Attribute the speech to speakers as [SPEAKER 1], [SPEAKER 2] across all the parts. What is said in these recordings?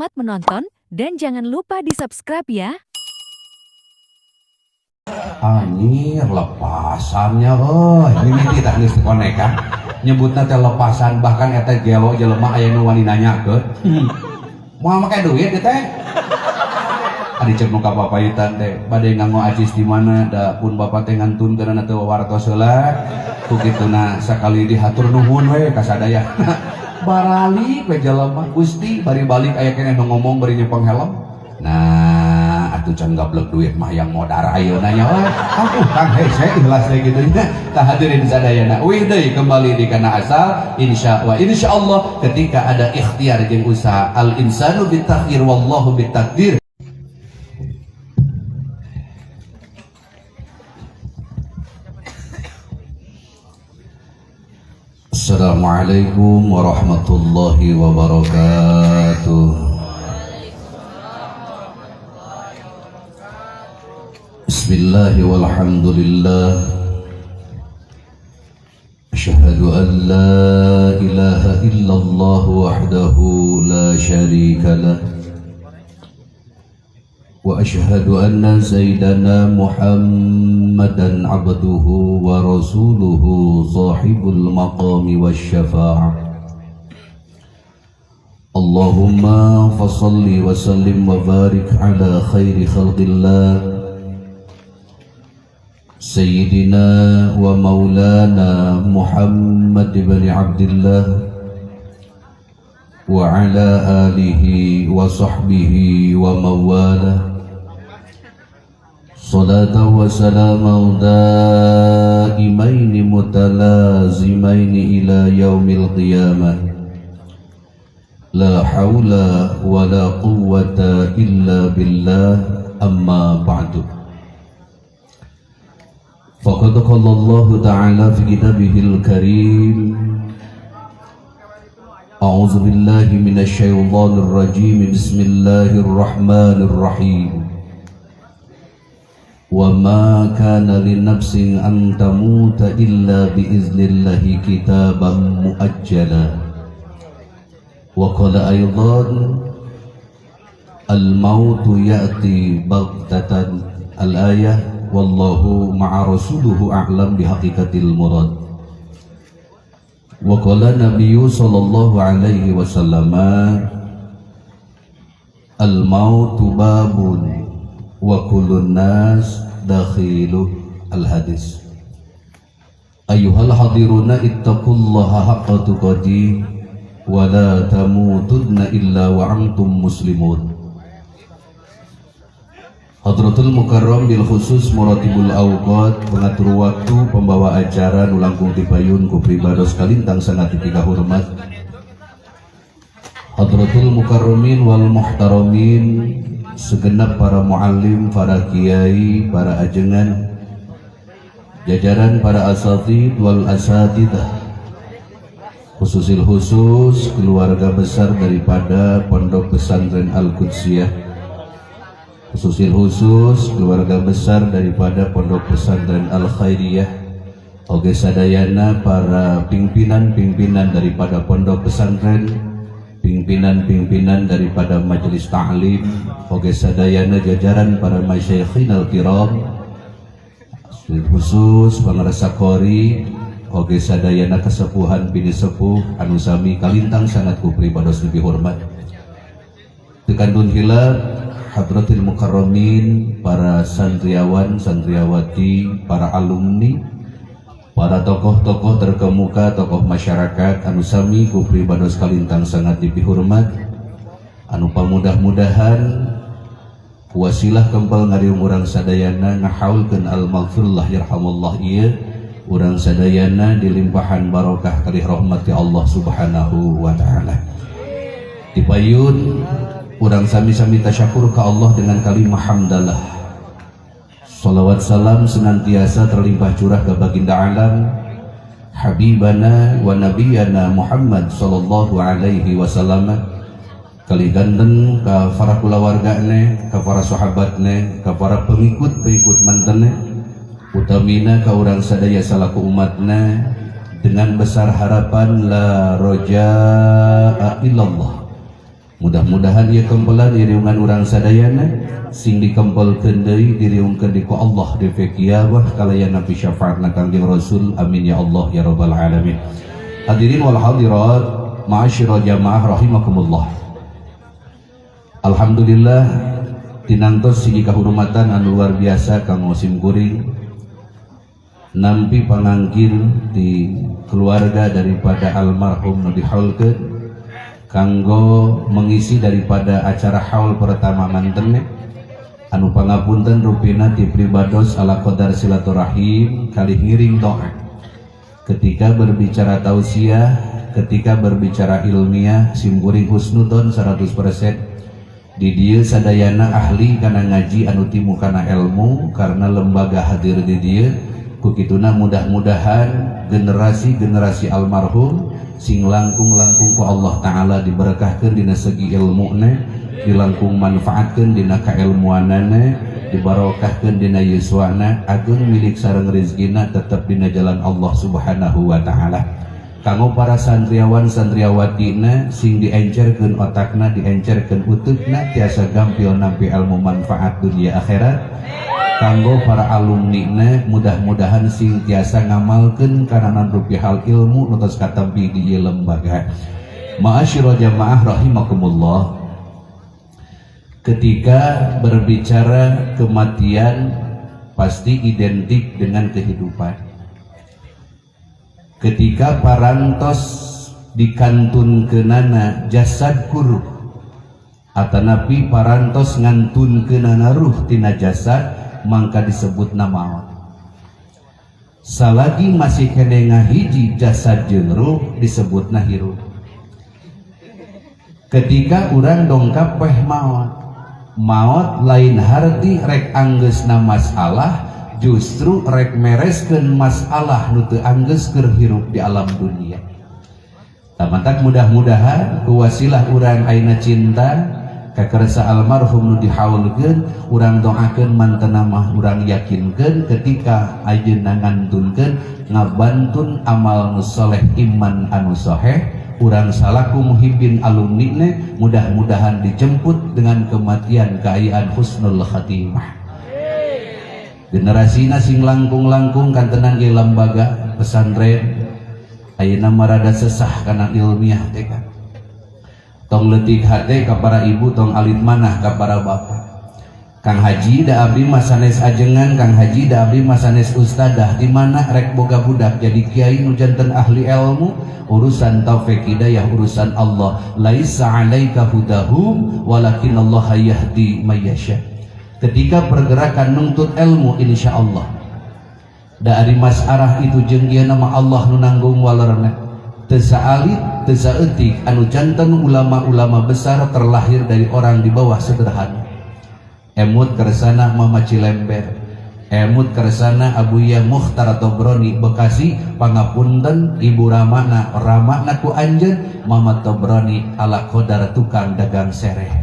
[SPEAKER 1] Selamat menonton dan jangan lupa di subscribe ya.
[SPEAKER 2] Anjir, lepasannya euy. Mimiti tah geus konekan. Nyebutna teh lepasan, bahkan eta gelo jelema aya nu wani nanyakeun. Moal make duit ieu teh. Adi cek nu ka papaitan teh, bade nganggo acis di mana da pun bapak teh ngantunkeunana teu wartos heula. Ku kituna sakali dihatur nuhun we ka sadaya. Baralik we jelema Gusti, bari balik aya keneh nu ngomong bari nyepeng helm. Nah, atuh can gablek duit mah yang modar ayeuna nya we. Aduh, Kang, hese ikhlas teh kitu nya. Tah, hadirin sadayana, uih deui kembali di kana asal insya wa insyaallah ketika ada ikhtiar jeung usaha, al insanu bitakdir wallahu bitakdir. Assalamualaikum warahmatullahi wabarakatuh. Bismillah walhamdulillah. Ashhadu an la ilaha illallah wahdahu la syarika lah. Wa ashhadu anna sayyidana Muhammadan abduhu wa rasuluhu sahibul maqami wasyafa'ah. Allahumma fasalli wa sallim wa barik ala khairi khalqillah Sayyidina wa maulana Muhammad ibn Abdullah wa ala alihi wa sahbihi wa mawalah. Salatan wa salaman daimaini mutalazimaini ila yaumil qiyamah. La hawla wa la quwwata illa billah, amma ba'du. Faqad qala Allah ta'ala fi kitabihil karim. A'udzu billahi minasy syaithanir rajim. Bismillahirrahmanirrahim. Wa ma kana li nafsin an tamuta illa bi iznillahi kitaban muajjala. Wa qala aidan al-mautu ya'ti baghtatan, al-ayah, wallahu ma'a rasuluhu a'lam bihaqiqatil murad. Wa qala nabiyyu sallallahu alaihi wasallam al-mautu babun wa kullun nas dakhiluh, al-hadis. Ayyuhal hadiruna, ittaqullaha haqqa tuqatih wa la tamutunna illa wa antum muslimun. Hadratul Mukarram, bil khusus Muratibul Awqat, pengatur waktu, pembawa acara nu langkung tipayun ku pribados kalintang sangat dipika hormat. Hadratul Mukarramin wal Muhtaramin, segenap para muallim, para kiai, para ajengan, jajaran para asatid wal asatidah, khususil khusus keluarga besar daripada Pondok Pesantren Al-Qudsiyah, khususil khusus keluarga besar daripada Pondok Pesantren Al-Khairiyah, oge sadayana para pimpinan-pimpinan daripada pondok pesantren, pimpinan-pimpinan daripada majelis ta'lim, oge sadayana jajaran para masyayikhin al-kiram, khusus pangarsa qori, oge sadayana kesepuhan pinisepuh anu sami kalintang sangat ku pribados lebih hormat. Tekandun hilap hadratil mukarramin, para santriawan, santriawati, para alumni, para tokoh-tokoh terkemuka, tokoh masyarakat anu sami ku pribados kalintang sangat dipihormat, anu pamudah-mudahan wasilah kempal ngariung urang sadayana ngahaulkeun al-maghfirullah yarhamullah ieu, urang sadayana dilimpahan barokah kalih rahmati Allah Subhanahu wa taala. Dipayun urang sami-sami tasyakur ka Allah dengan kalimah hamdalah. Salawat salam senantiasa terlimpah curah ke baginda alam Habibana wa Nabiyana Muhammad sallallahu alaihi wasallam, kali ganten ka para kulawargane, ka para sahabatne, ka para pengikut-pengikut mantene, utamina ka urang sadaya salaku umatna, dengan besar harapan la rajaa illallah. Mudah-mudahan ieu kempelan iriungan urang sadayana sing dikempelkeun deui, diriungkeun di ku Allah di kiamah kalayan nabi syafaatna Kangjeng Rasul. Amin ya Allah ya rabbal alamin. Hadirin wal hadirat, ma'asyiral jamaah rahimakumullah. Alhamdulillah, tinantos sigi kahurmatan anu luar biasa kanggo sim kuring nampi pangangkir di keluarga daripada almarhum nu dihaulkeun kanggo mengisi daripada acara haul pertama mantenna. Anu pangapunten, rupina ti pribados ala qadar silaturahim kalih ngiring doa. Ketika berbicara tausiah, ketika berbicara ilmiah, simkuring husnudon 100% di dieu sadayana ahli kana ngaji, anu timu kana ilmu, karena lembaga hadir di dieu. Ku kituna mudah-mudahan generasi-generasi almarhum sing langkung-langkung ku Allah Ta'ala diberkahkan dina segi ilmuna, dilangkung manfaatkan dina kailmuanana, dibarokahkan dina yuswana, agung milik sareng rezekina, tetap dina jalan Allah Subhanahu wa Ta'ala. Kanggo para santriawan santriawatina, sing diencerkeun otakna, diencerkeun uteukna, tiasa gampil nampi ilmu manfaat dunia akhirat. Kanggo para alumni na, mudah-mudahan sing tiasa ngamalkeun kana rupi hal ilmu nu tos katampi di ieu lembaga. Ma'asyiral jamaah rahimakumullah, ketika berbicara kematian pasti identik dengan kehidupan. Ketika parantos dikantunkeunana jasad ku ruh, atanapi parantos ngantunkeunana ruh tina jasad, mangka disebut maot. Salagi masih kene ngahiji jasad jeung ruh, disebutna hirup. Ketika urang dongkap weh maot, maot lain harti rek anggeusna masalah, justru rek mereskeun masalah nu teu anggeus keur hirup di alam dunia. Tamantak mudah-mudahan ku wasilah urang ayeuna cinta kakersa almarhum nu dihaulkeun, urang doakeun mantena mah, urang yakinkeun ketika ayeuna ngantunkeun, ngabantun amal nu soleh, iman anu soheh, urang salaku muhibbin alumni ne mudah-mudahan dijemput dengan kematian keayaan husnul khatimah. Generasi sing langkung-langkung kantenan ieu lembaga pesantren ayeuna marada sesah kana ilmiah teh kan. Tong leutik hate ka para ibu, tong alit manah ka para bapak. Kang Haji, da abdi mah sanes ajengan. Kang Haji, da abdi mah sanes ustadah. Di mana rek boga budak jadi kiai nu janten ahli ilmu? Urusan taufik hidayah urusan Allah. Laisa alaika hudahum walakin Allah yahdi mayyasha. Ketika pergerakan nuntut ilmu, insya Allah dari masarah itu jeung ieu nama Allah nu nanggung walerna. Teu saalit, teu saeutik anu janten ulama-ulama besar terlahir dari orang di bawah sederhana. Emut kersana Mama Cilember, emut kersana Abuya Mukhtar Tobroni Bekasi. Pangapunten, Ibu Ramana, Ramana ku anjeun Mama Tobroni ala kodar tukang dagang sereh.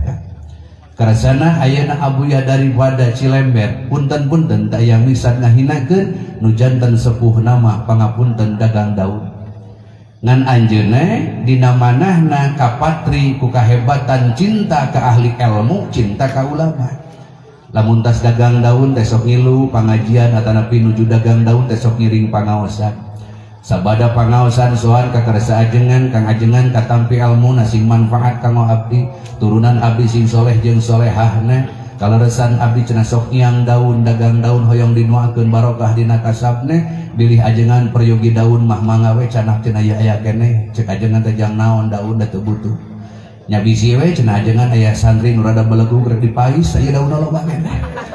[SPEAKER 2] Kersana ayeuna Abuya daripada Cilember, punten-punten, tak yang misat ngahinakeun, nu janten sepuh nama, pangapunten, dagang daun. Ngan anjeunna dina manahna kapatri ku kahebatan cinta ke ahli ilmu, cinta ka ulama. Lamun tas dagang daun teh sok ngilu pangajian, atanapi nuju dagang daun teh sok ngiring pangaosan. Sabada pangaosan soan ka kersa ajengan, "Kang Ajengan, katampi ilmu sing manfaat kanggo abdi, turunan abdi sing soleh jeung solehahna. Kaleresan abdi cenah sok ngiang daun, dagang daun, hoyong dinuakeun barokah dina kasabne. Bilih ajengan peryogi daun mah mangga we canah," cenah, "ya aya keneh." Cek ajengan teh, "Jang naon daun, da teu butuh nya, bisi we," cenah ajengan, "aya santri nu rada belegug rek dipais, aya daun loba keneh."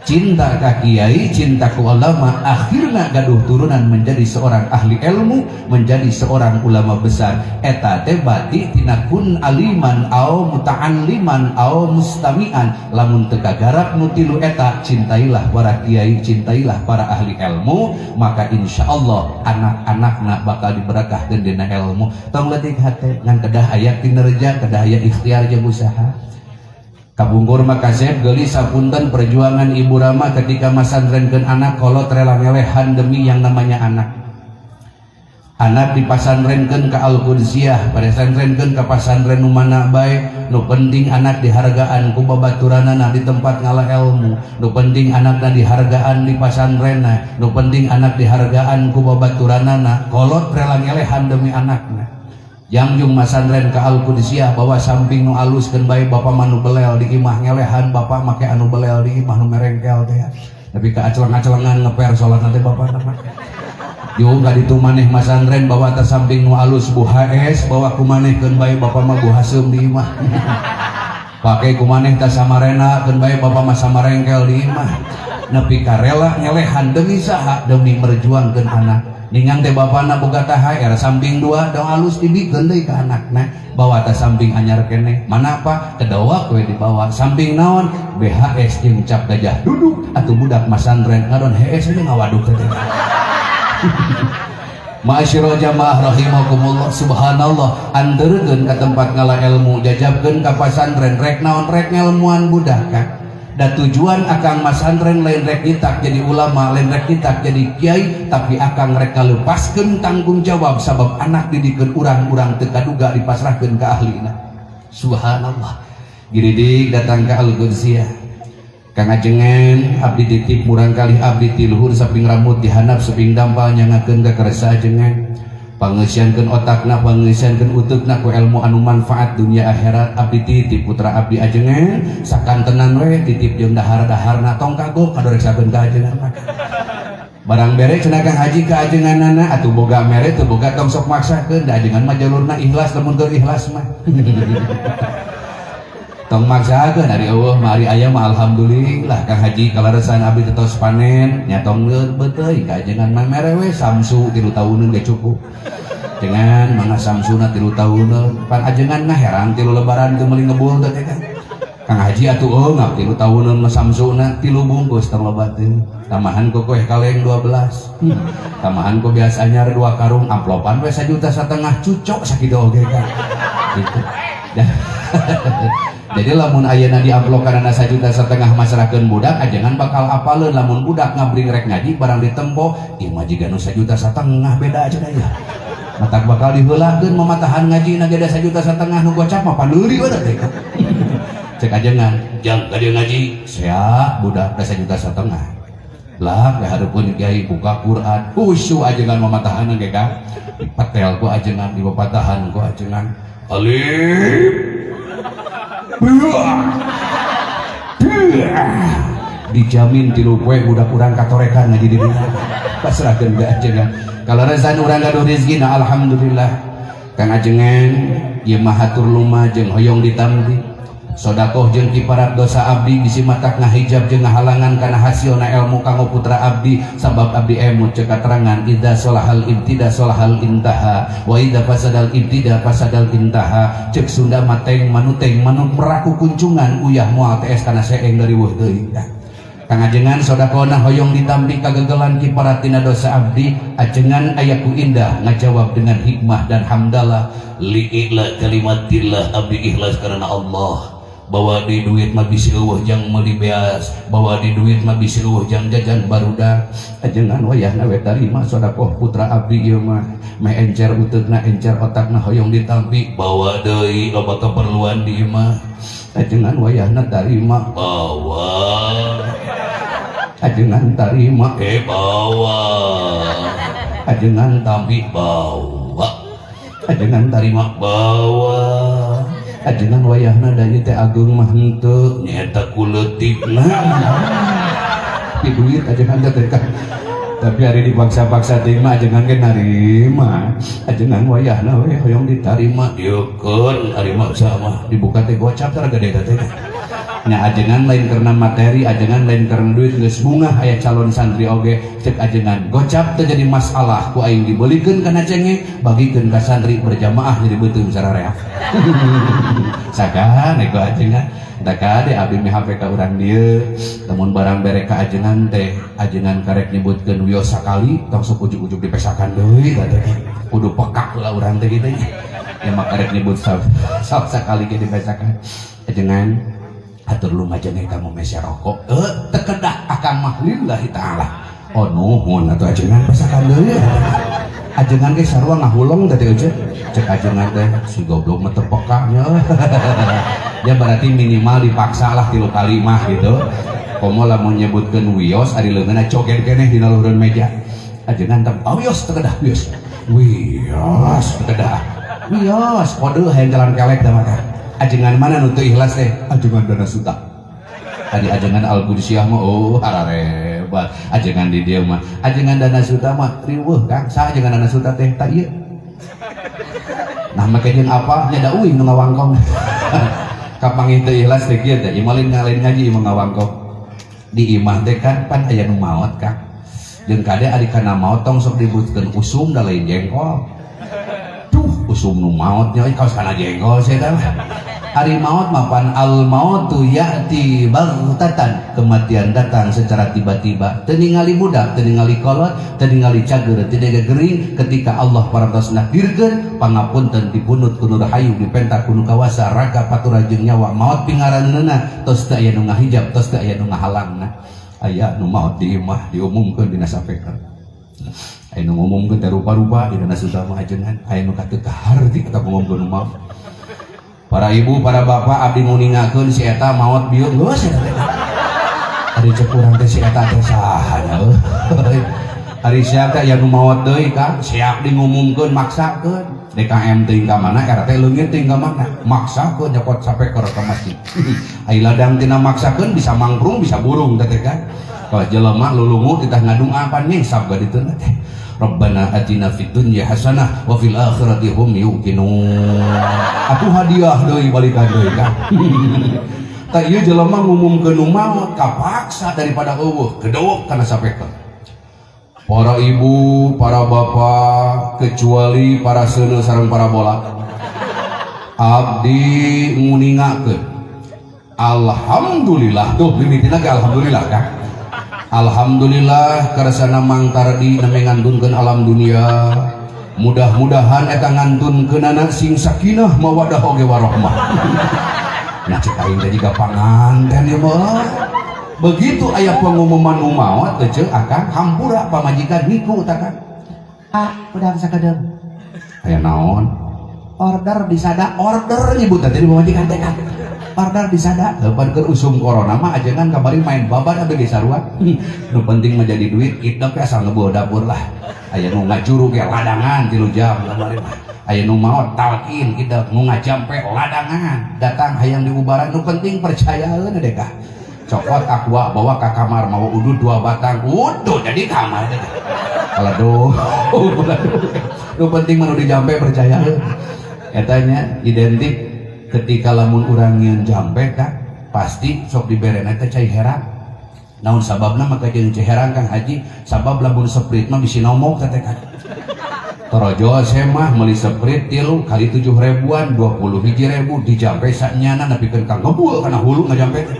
[SPEAKER 2] Cinta ka kiai, cinta ku ulama, akhirnya gaduh turunan menjadi seorang ahli ilmu, menjadi seorang ulama besar. Eta teh bati tina kun aliman au muta'alliman au mustami'an. Lamun teu kagarap nu tilu eta, cintailah para kiai, cintailah para ahli ilmu, maka insya Allah anak-anakna bakal diberakahkeun dina ilmu. Tong leutik hate, ngan kedah aya kinerja, kedah aya ikhtiar jeung usaha. Kabungkur mah kasep geulis, sapunten, perjuangan Ibu Rama ketika masantrenkeun anak, kolot rela ngelehan demi yang namanya anak. Anak dipasantrenkeun ka Al-Qudsiyah, pasantrenkeun ka pasantren nu mana bae, nu penting anak dihargaan ku babaturanana di tempat ngala ilmu. Nu penting anakna dihargaan di pasantrenna, nu penting anak dihargaan ku babaturanana. Kolot rela ngelehan demi anakna. Jangjung masantren ka Al-Qudsiyah, bawa samping nu alus, keun bae bapak mah nu belel di imah. Ngelehan bapak make anu belel di imah, nu merengkel teh, tapi ka acleng-aclengan ngeper salat nanti bapak mah. Jung ka ditu maneh masantren, bawa tas samping nu alus, Bu HS bawa ku maneh, keun bae bapak mah Bu Haseum di imah. Pake ku maneh tas samarena, keun bae bapak mah samarengkel di imah. Nepi ka rela ngelehan demi saha? Demi merjuangkeun anak. Ningang teh bapana boga THR samping dua dong alus, dibikeun deui ka anakna. Bawa tas samping anyar keneh mana apa kedawak we dibawa samping naon, BHS jeung cap gajah duduk atuh. Budak masantren ngadon HS aja ngawaduk teh. Ma'asyiral jamaah rahimakumullah, subhanallah, anterkeun ka tempat ngala ilmu, jajabkeun ka pasantren, rek naon? Rek ngelmuan budak kan. Da tujuan akang masantren lain rek nyitak jadi ulama, lain rek nyitak jadi kiai, tapi akang rek ngalepaskeun tanggung jawab, sabab anak didikeun urang-urang teu kaduga dipasrahkeun ka ahlina. Subhanallah. Giridig datang ka Al-Qudsiyah. Kang Ajengan, abdi titip murang kali abdi ti luhur saping rambut dihandap saping dampal, nyangakeun ka kersa ajengan. Pangeusiankeun otakna, pangeusiankeun uteukna ku ilmu anu manfaat dunia akhirat. Abdi titip putra abdi ajengan sakantenan we, titip jeung dahar-daharna, tong kagok kadoreksakeun ka ajengan mah. Barang bere cenah Kang Haji ka ajenganana, atuh boga mere, teu boga tong sok maksakeun, da ajengan mah jalurna ikhlas. Lamun keur ikhlas mah tong maksakeun, ari eueuh mah, ari aya mah alhamdulillah. Kang Haji, kalaresan abdi teh tos panen nya, tong leubeut ka ajengan mah, mere we samsu 3 tahuneun ge cukup. Dengan mana samsuna 3 tahuneun pan ajengan ngaherang 3 lebaran teu meuli ngebul teh kan. Kang Haji, atuh eungap 3 tahuneun mah samsuna 3 bungkus, tong loba teuing, tambahan ku kue kaleng 12, tambahan ku beas anyar 2 karung, amplopan we 1,5 juta, cucok sakitu oge kan gitu. Jadi lamun ayeuna diamplokan 1,5 juta masrahkeun budak, ajengan bakal apaleun. Lamun budak ngabring rek ngaji, barang ditempo, ieu mah jiga nu 1,5 juta beda aja ya. Matak bakal diheulakeun mamatahan ngaji na ge, 1,5 juta nu gocap mah pandeuri we teh. Cek ajengan, jang ka dieu ngaji, sia budak da 1,5 juta. Lah, we hareupeun kiai buka Quran, khusyuk ajengan mamatahan ge kan. Dipetel ku ajengan, dipapatahan ku ajengan. Alif. Buah. Dijamin 3 poe budak urang katorekan ngaji di dinya. Pasrahkeun ka ajengan. Kaleresan urang gaduh rezeki, nah alhamdulillah. Kang Ajengan, ieu mah hatur lumajeng hoyong ditampi. Sodakoh jeung kiparat dosa abdi, bisi matak ngahijab jeung ngahalangan kana hasilna ilmu kanggo putra abdi, sabab abdi emut cek katerangan idza solahal ibtida solahal intaha wa idza fasadal ibtida fasadal intaha. Cek Sunda mateng manuteng manu meraku kuncungan, uyah moal tees kana seeng dari weuh teuing. Kang Ajengan, sodakohna hoyong ditampi, kagagalan kiparat tina dosa abdi. Ajengan ayaku indah ngajawab dengan hikmah dan hamdalah, li'ila kalimatillah, abdi ikhlas karena Allah. Bawa di duit mah bisi eueuh jang meuli beas, bawa di duit mah bisi eueuh jang jajan barudak. Ajengan wayahna we tarima sodakoh putra abdi ieu mah, meh encer uteukna, encer otakna, hoyong ditampi. Bawa deui, loba keperluan di imah. Ajengan wayahna tarima. Bawa. Ajengan tarima. Eh, bawa. Ajengan tampi. Bawa. Ajengan tarima. Bawa. Ajengan wayahna, da ieu teh ageung mah henteu nyaeta ku leutikna di duit ajengan teh kan, tapi hari dipaksa-paksa teh mah ajengan ge narima. Ajengan wayahna we hoyong ditarima. Dieukeun, ari maksa mah dibuka teh gocap teh gede teh nya. Ajengan lain karena materi, ajengan lain karena duit, geus bungah aya calon santri oge. Cek ajengan, gocap teh jadi masalah, ku aing dibelikeun kana cengek, bagikeun ka santri berjamaah jadi beuteung sarareak sakan ku ajengan. Da kade abdi meh HP ka urang dieu, lamun barang bere ka ajengan teh, ajengan karek nyebutkeun wios sakali, tong sok ujug-ujug dipesakan deui teh. Kudu pekak lah urang teh kitu nya. Ya mah karek nyebut sok sakali ge dipesakan. Ajengan atur lumajeng kamu meser rokok, eh tekedah akang mah lillahi taala. Oh, nuhun atuh ajengan, pesakan deui. Ajengan ge sarua ngahuleng teh teh, cek ajengan teh si goblok mah teu peka nya. Ya berarti minimal dipaksa lah tilu kali mah gitu. Komo lamun nyebutkeun wios, ari leungeunna coget keneh dina luhureun meja. Ajengan teh, oh, wios teu kedah, wios, wios teu kedah, wios kode hayang jalan kelek dah. Maka ajengan mana nu teu ikhlas teh? Ajengan dana suta tadi, ajengan Al Qudsiyah mah, oh, hararebat ajengan di dieu mah. Ajengan dana suta mah riweuh, Kang. Saha ajengan dana suta teh? Tak ieu. Nah, make jeung apa nya, da uing nu ngawangkong. Kapanggih teu ikhlas teh kieu teh, ieu mah lain ngaji, ieu mah ngawangkong. Di imah teh kan pan aya nu maot, Kang. Jeung kade ari kana maot tong sok dibutuhkeun usum, da lain jengkol. Duh, usum nu maot nya kaos kana jengkol saya teh. Ari maut mah pan al mautu ya'ti baghtatan, kematian datang secara tiba-tiba, teu ningali budak, teu ningali kolot, teu ningali cager, teu ningali gering. Ketika Allah parantos nakdirkeun, pangapunten, dipunut ku nu rahayu, dipenta ku nu kawasa, raga patura jeung nyawa, maot pingaraneunna, tos teu aya nu ngahijab, tos teu aya nu ngahalangna. Aya nu maot di imah, diumumkeun dina sapeker. Aya nu ngumumkeun teh rupa-rupa dina suta mah ajengan, aya nu kateu kaharti eta ngumumkeun nu maot. Para ibu, para bapak, abdi nguningakeun si eta maot bieu geus eta teh. Ari cek urang teh si eta teh saha nya euy? Ari siap teh aya nu maot deui, Kang, siap diumumkeun, maksakeun. DKM teuing ka mana, RT leungit teuing ka mana, maksakeun nyokot sapeker ka masjid. Ai ladang tina maksakeun bisa mangprung, bisa burung teh kan. Kalau jelema lulungu titah ngadung apa nyesab ga ditu teh. Rabbana atina fid dunya hasanah wa fil akhirati hum yuqinun. Atuh hadiah deui, balikan deui kan. Tah, ieu jelema ngumumkeun nu maot kapaksa daripada eueuh, gedewek kana sapeker. Para ibu, para bapak, kecuali para seuneu sareng para bola. Abdi nguningakeun. Alhamdulillah tuh mimitina ge alhamdulillah kan. Alhamdulillah karesana Mang Tardi nembe ngantunkeun alam dunia. Mudah-mudahan eta ngantunkeunana sing sakinah mawadah oge warohmah. Nah, cek aing teh jiga panganten ieu mah. Begitu aya pengumuman nu maot teh ceuk akang hampura pamajikan niku tah kan. Ah, udah sakedeung. Aya naon? Order disada, order nyebut teh di pamajikan teh kan. Order disada. Heupan keur usum corona mah ajengan kamari main babat abdi ge sarua. Nu penting mah jadi duit, kita teh asal ngebul dapur lah. Aya nu ngajuru ge ladangan 3 jam kamari mah. Aya nu maot talkin kita, nu ngajampe ladangan, datang hayang diubaran, nu penting percayaeun deh kah. Cokot aqua bawa ke kamar, mau udud dua batang, udud jadi kamar deh. Aduh, nu penting mah nu dijampe percayaeun. Eta nya identik ketika lamun urang nyieun jampe kan pasti sok diberena teh cai herang. Naon sababna maka jeung cai herang, Kang Haji? Sabab lamun Sprite mah bisi nomok teh kan. Torojo saya mah meuli Sprite tilu kali 7 ribuan, 21 ribu, dijampe sanyana nepikeun ka ngebul kana hulu ngajampe teh.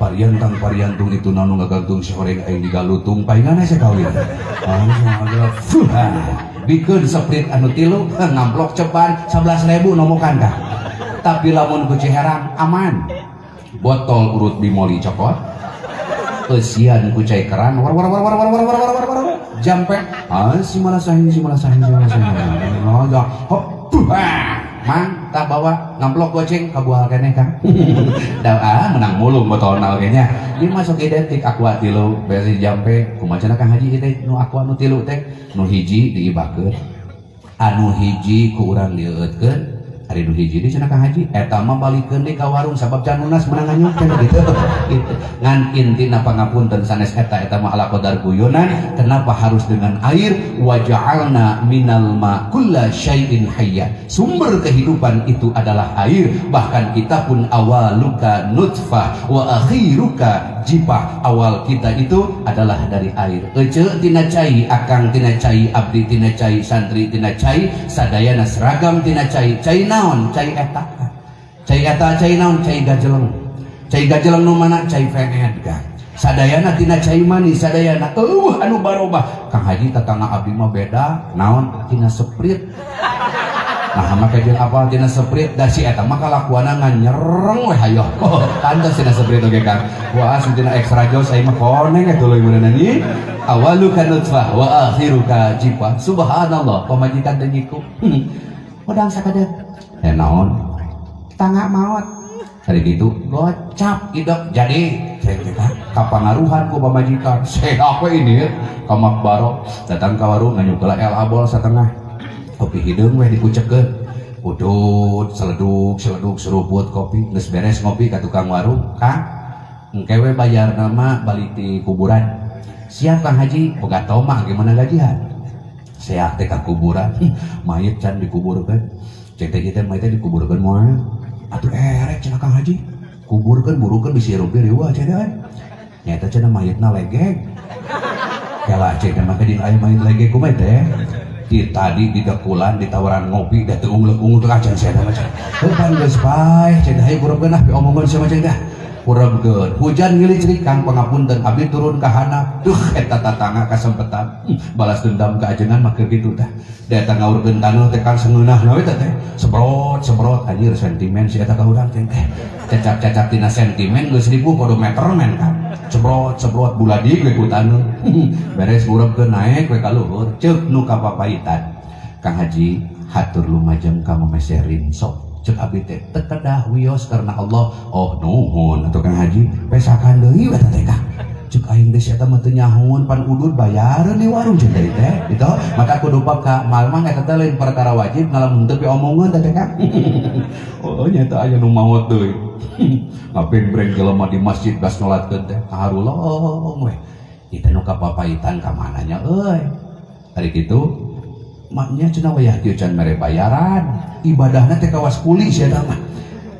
[SPEAKER 2] Pariantang pariantung itu nanu ngagantung si horeng aing digalutung paingan saya kawin. Bikeun Sprite anu tilu ngamplok ceban 11 ribu nomokan kah. Tapi lamun ku herang aman, botol urut bimoli cokot, eusian ku cai keran, war war war war war war war war war war, jampe, ah, si malah sahin, si malah sahin, si malah sahin, oh ya, hop, ah, mang tak bawa ngamplok goceng kabual keneh kang da, ah, menang mulu botol nal kayaknya. Ieu masuk identik aqua tilu beres jampe. Kumaha cenah, Kang Haji, teh nu aqua nu tilu teh? Nu hiji diibakeun, anu hiji ku urang dieueutkeun, ari nu hiji di cenah Kang Haji eta mah balikeun deui ka warung sabab can lunas, menang nganyuk cenah gitu gitu. Ngan intina pangapunten sanes eta, eta mah ala qadar guyonan. Kenapa harus dengan air? Waja'alna minal ma kulla syai'in hayya, sumber kehidupan itu adalah air. Bahkan kita pun awaluka nutfah wa akhiruka jipah, awal kita itu adalah dari air. Ece tina cai, akang tina cai, abdi tina cai, santri tina cai, sadayana seragam tina cai. Cai naon? Cai eta, cai eta, cai naon? Cai gajeleng. Cai gajeleng nu mana? Cai vened kan. Sadayana tina cai manis sadayana, eueuh anu barobah. Kang Haji, tetangga abdi mah beda. Naon? Tina Sprite. Nah, make jeung apal tina Sprite da si eta mah kalakuanna nganyereng we hayoh. Oh, pantes tina Sprite oge, Kang. Wah, tina Extra Joss aing mah koneng eta tuluy meureunan ieu. Awaluka nutfah wa akhiruka jifah. Subhanallah, pamajikan teh nyiku. Udang sakadeuk. Eh, naon? Tangga maot. Hari gitu gocap idep jadi cek teh kapangaruhan ku pamajikan. Seak we ini ka Makbaro, datang ka warung, nganyuk heula El Abol setengah. Kopi hideung we dikucekeun. Udut, seleduk, seleduk, seruput kopi, geus beres ngopi ka tukang warung, "Kang, engke we bayar nama balik di kuburan." "Siap, Kang Haji, boga toma gimana gajian." Seak teh ka kuburan, mayit can dikuburkeun. Cek teh ieu teh mayit teh dikuburkeun moal. "Atuh erek," cenah, "Kang Haji. Kuburkeun burukeun bisi rugi riweuh," cenah. Nyata cenah mayitna legeg. Kela cek teh make dina aya mayit legeg kumaha teh? Di tadi di dekulan ditawaran ngopi da teu unglek-unglek acan sia mah cenah. Heuh, pan geus paeh cenah, hayu kurebkeun ah, piomongeun sia mah cenah. Kurebkeun. Hujan ngilicrik, Kang, pangapunten, abdi turun ka handap. Duh, eta tatangga kasempetan. Balas dendam ka ajengan mah keur kitu tah. Da eta ngaurkeun taneuh teh, Kang, sengeunahna we teh. Semprot semprot, anjir, sentimen si eta ka urang teh. Cacap-cacap tina sentimen geus ribu kudu metermen kan. Semprot semprot buladig we ku taneuh. Beres ngurebkeun naek we ka luhur. Ceuk nu kapapaitan. "Kang Haji, hatur lumajeng ka meser rinso." Cek abdi teh, "Teu kedah, wios karena Allah." "Oh, nuhun atuh, Kang Haji." Pesakan deui we teh, Kang. Cek aing geus eta mah teu nyahoeun, pan udud bayareun di warung cek teh teh. Gitu. Maka kudu peka, mal mah eta teh lain perkara wajib ngalamun teu piomongeun teh, Kang. Oh, nyata aya nu maot deui. Ngabenbreng jelema di masjid bas nyolatkeun teh kaharulong we. Kita nu kapapaitan ka mana nya euy. Hari kitu maknya cenah wayah kieu can mere bayaran. Ibadahna teh kawas kuli sia mah.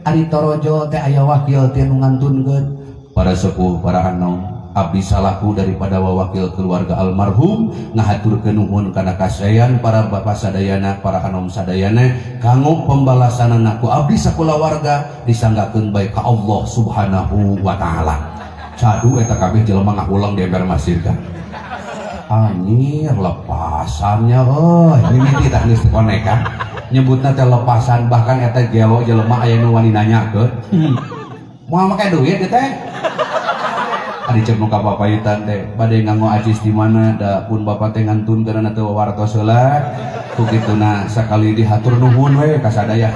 [SPEAKER 2] Ari torojo teh aya wakil teh nu ngantunkeun. Para sepuh, para anom, abdi salaku daripada wawakil keluarga almarhum ngahaturkeun nuhun kana kasayan para bapak sadayana, para anom sadayana kanggo pembalasanana ku abdi sakulawarga disanggakeun bae ka Allah Subhanahu wa taala. Cadu eta kabeh jelema ngahulang di ember masjid kan. Anjir, lepasannya euy, mimiti tah geus konekan. Nyebutna teh lepasan, bahkan eta gelo jelema aya nu wani nanyakeun. Moal make duit teh. Ari cek nu kapapaitan teh bade nganggo acis di mana da pun bapak teh ngantunkeun teu wartos heula. Ku kituna sakali dihatur nuhun we ka sadaya.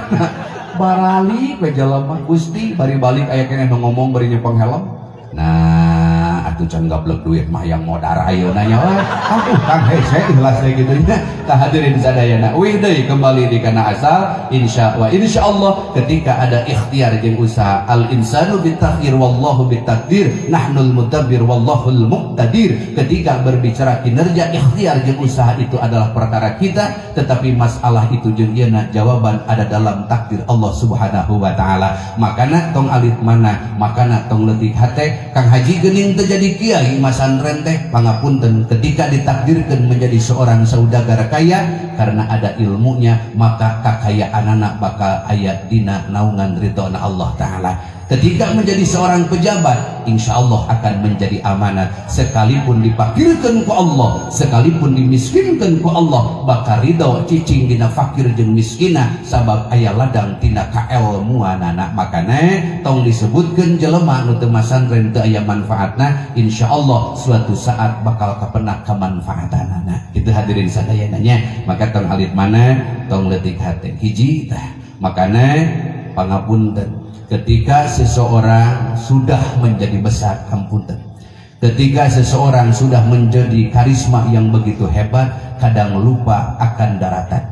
[SPEAKER 2] Baralik we jelema Gusti, bari balik aya keneh nu ngomong bari nyepeng helm. Nah, atuh can gablek duit mah yang modar ayeuna nya we. Aduh, Kang, hese ikhlas teh kitu nya. Tah, hadirin sadayana, uih deui kembali di kana asal insya wa insyaallah ketika ada ikhtiar jeung usaha, al insanu bitakdir wallahu bitakdir, nahnul mudabbir wallahul muqtadir. Ketika berbicara kinerja, ikhtiar jeung usaha itu adalah perkara kita, tetapi masalah itu jeung ieu jawaban ada dalam takdir Allah Subhanahu wa taala. Makana tong alit mana, makana tong leutik hate. Kang Haji geuning teu jadi kiai masantren teh, pangapunten, ketika ditakdirkan menjadi seorang saudagar kaya karena ada ilmunya, maka kakayaanana bakal aya dina naungan ridhona Allah taala. Ketika menjadi seorang pejabat, insya Allah akan menjadi amanat. Sekalipun dipakirkan ku Allah, sekalipun dimiskinkan ku Allah, bakal ridho cicing dina fakir jeung miskina, sabab aya ladang tina kaelmuanana. Makana tong disebutkeun jelema nu teu masantren teu aya manfaatna, insya Allah suatu saat bakal kapenak kamanfaatanana. Itu hadirin sadayana nya. Maka tong alit mana, tong leutik hate. Hiji tah. Makana pangapunten, ketika seseorang sudah menjadi besar, ampunten, ketika seseorang sudah menjadi karisma yang begitu hebat, kadang lupa akan daratan.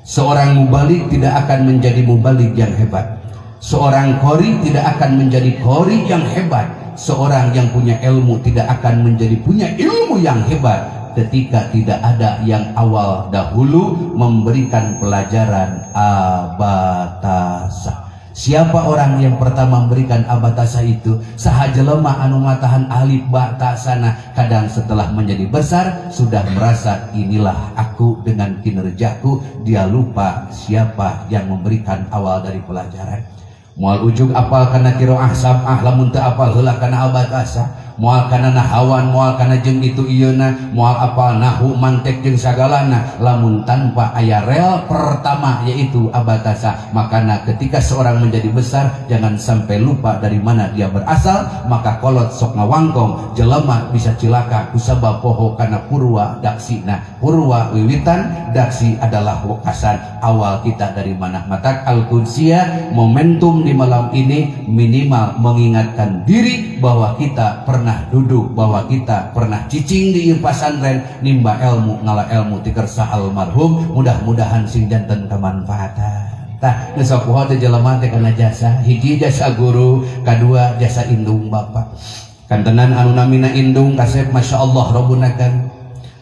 [SPEAKER 2] Seorang mubalig tidak akan menjadi mubalig yang hebat, seorang qori tidak akan menjadi qori yang hebat, seorang yang punya ilmu tidak akan menjadi punya ilmu yang hebat ketika tidak ada yang awal dahulu memberikan pelajaran abatasa. Siapa orang yang pertama memberikan abatasa itu? Saha jelema anu matahan alif ba ta sana. Kadang setelah menjadi besar sudah merasa inilah aku dengan kinerjaku, dia lupa siapa yang memberikan awal dari pelajaran. Moal ujug apal kana qiraah sab'ah lamun teu apal heula kana abatasa. Moal kana nahawan, moal kana jeung itu ieuna, moal apal nahu, mantek jeung sagalana lamun tanpa aya rel pertama, yaitu abatasa. Makana ketika seorang menjadi besar, jangan sampai lupa dari mana dia berasal. Maka kolot sok ngawangkong, jelema bisa cilaka kusabab poho kana purwa daksina. Purwa wiwitan, daksi adalah wekasan, awal kita dari mana. Matak Al-Qudsiyah momentum di malam ini minimal mengingatkan diri bahwa kita pernah duduk, bahwa kita pernah cicing di pasantren, nimba ilmu, ngala ilmu ti kersa almarhum. Mudah-mudahan sing janten kemanfaatan. Tah, geus sok poho teh jelema teh kana jasa. Hiji, jasa guru, kadua jasa indung bapak. Kantenan anu namina indung kasep, Masya Allah, Rabbuna kan.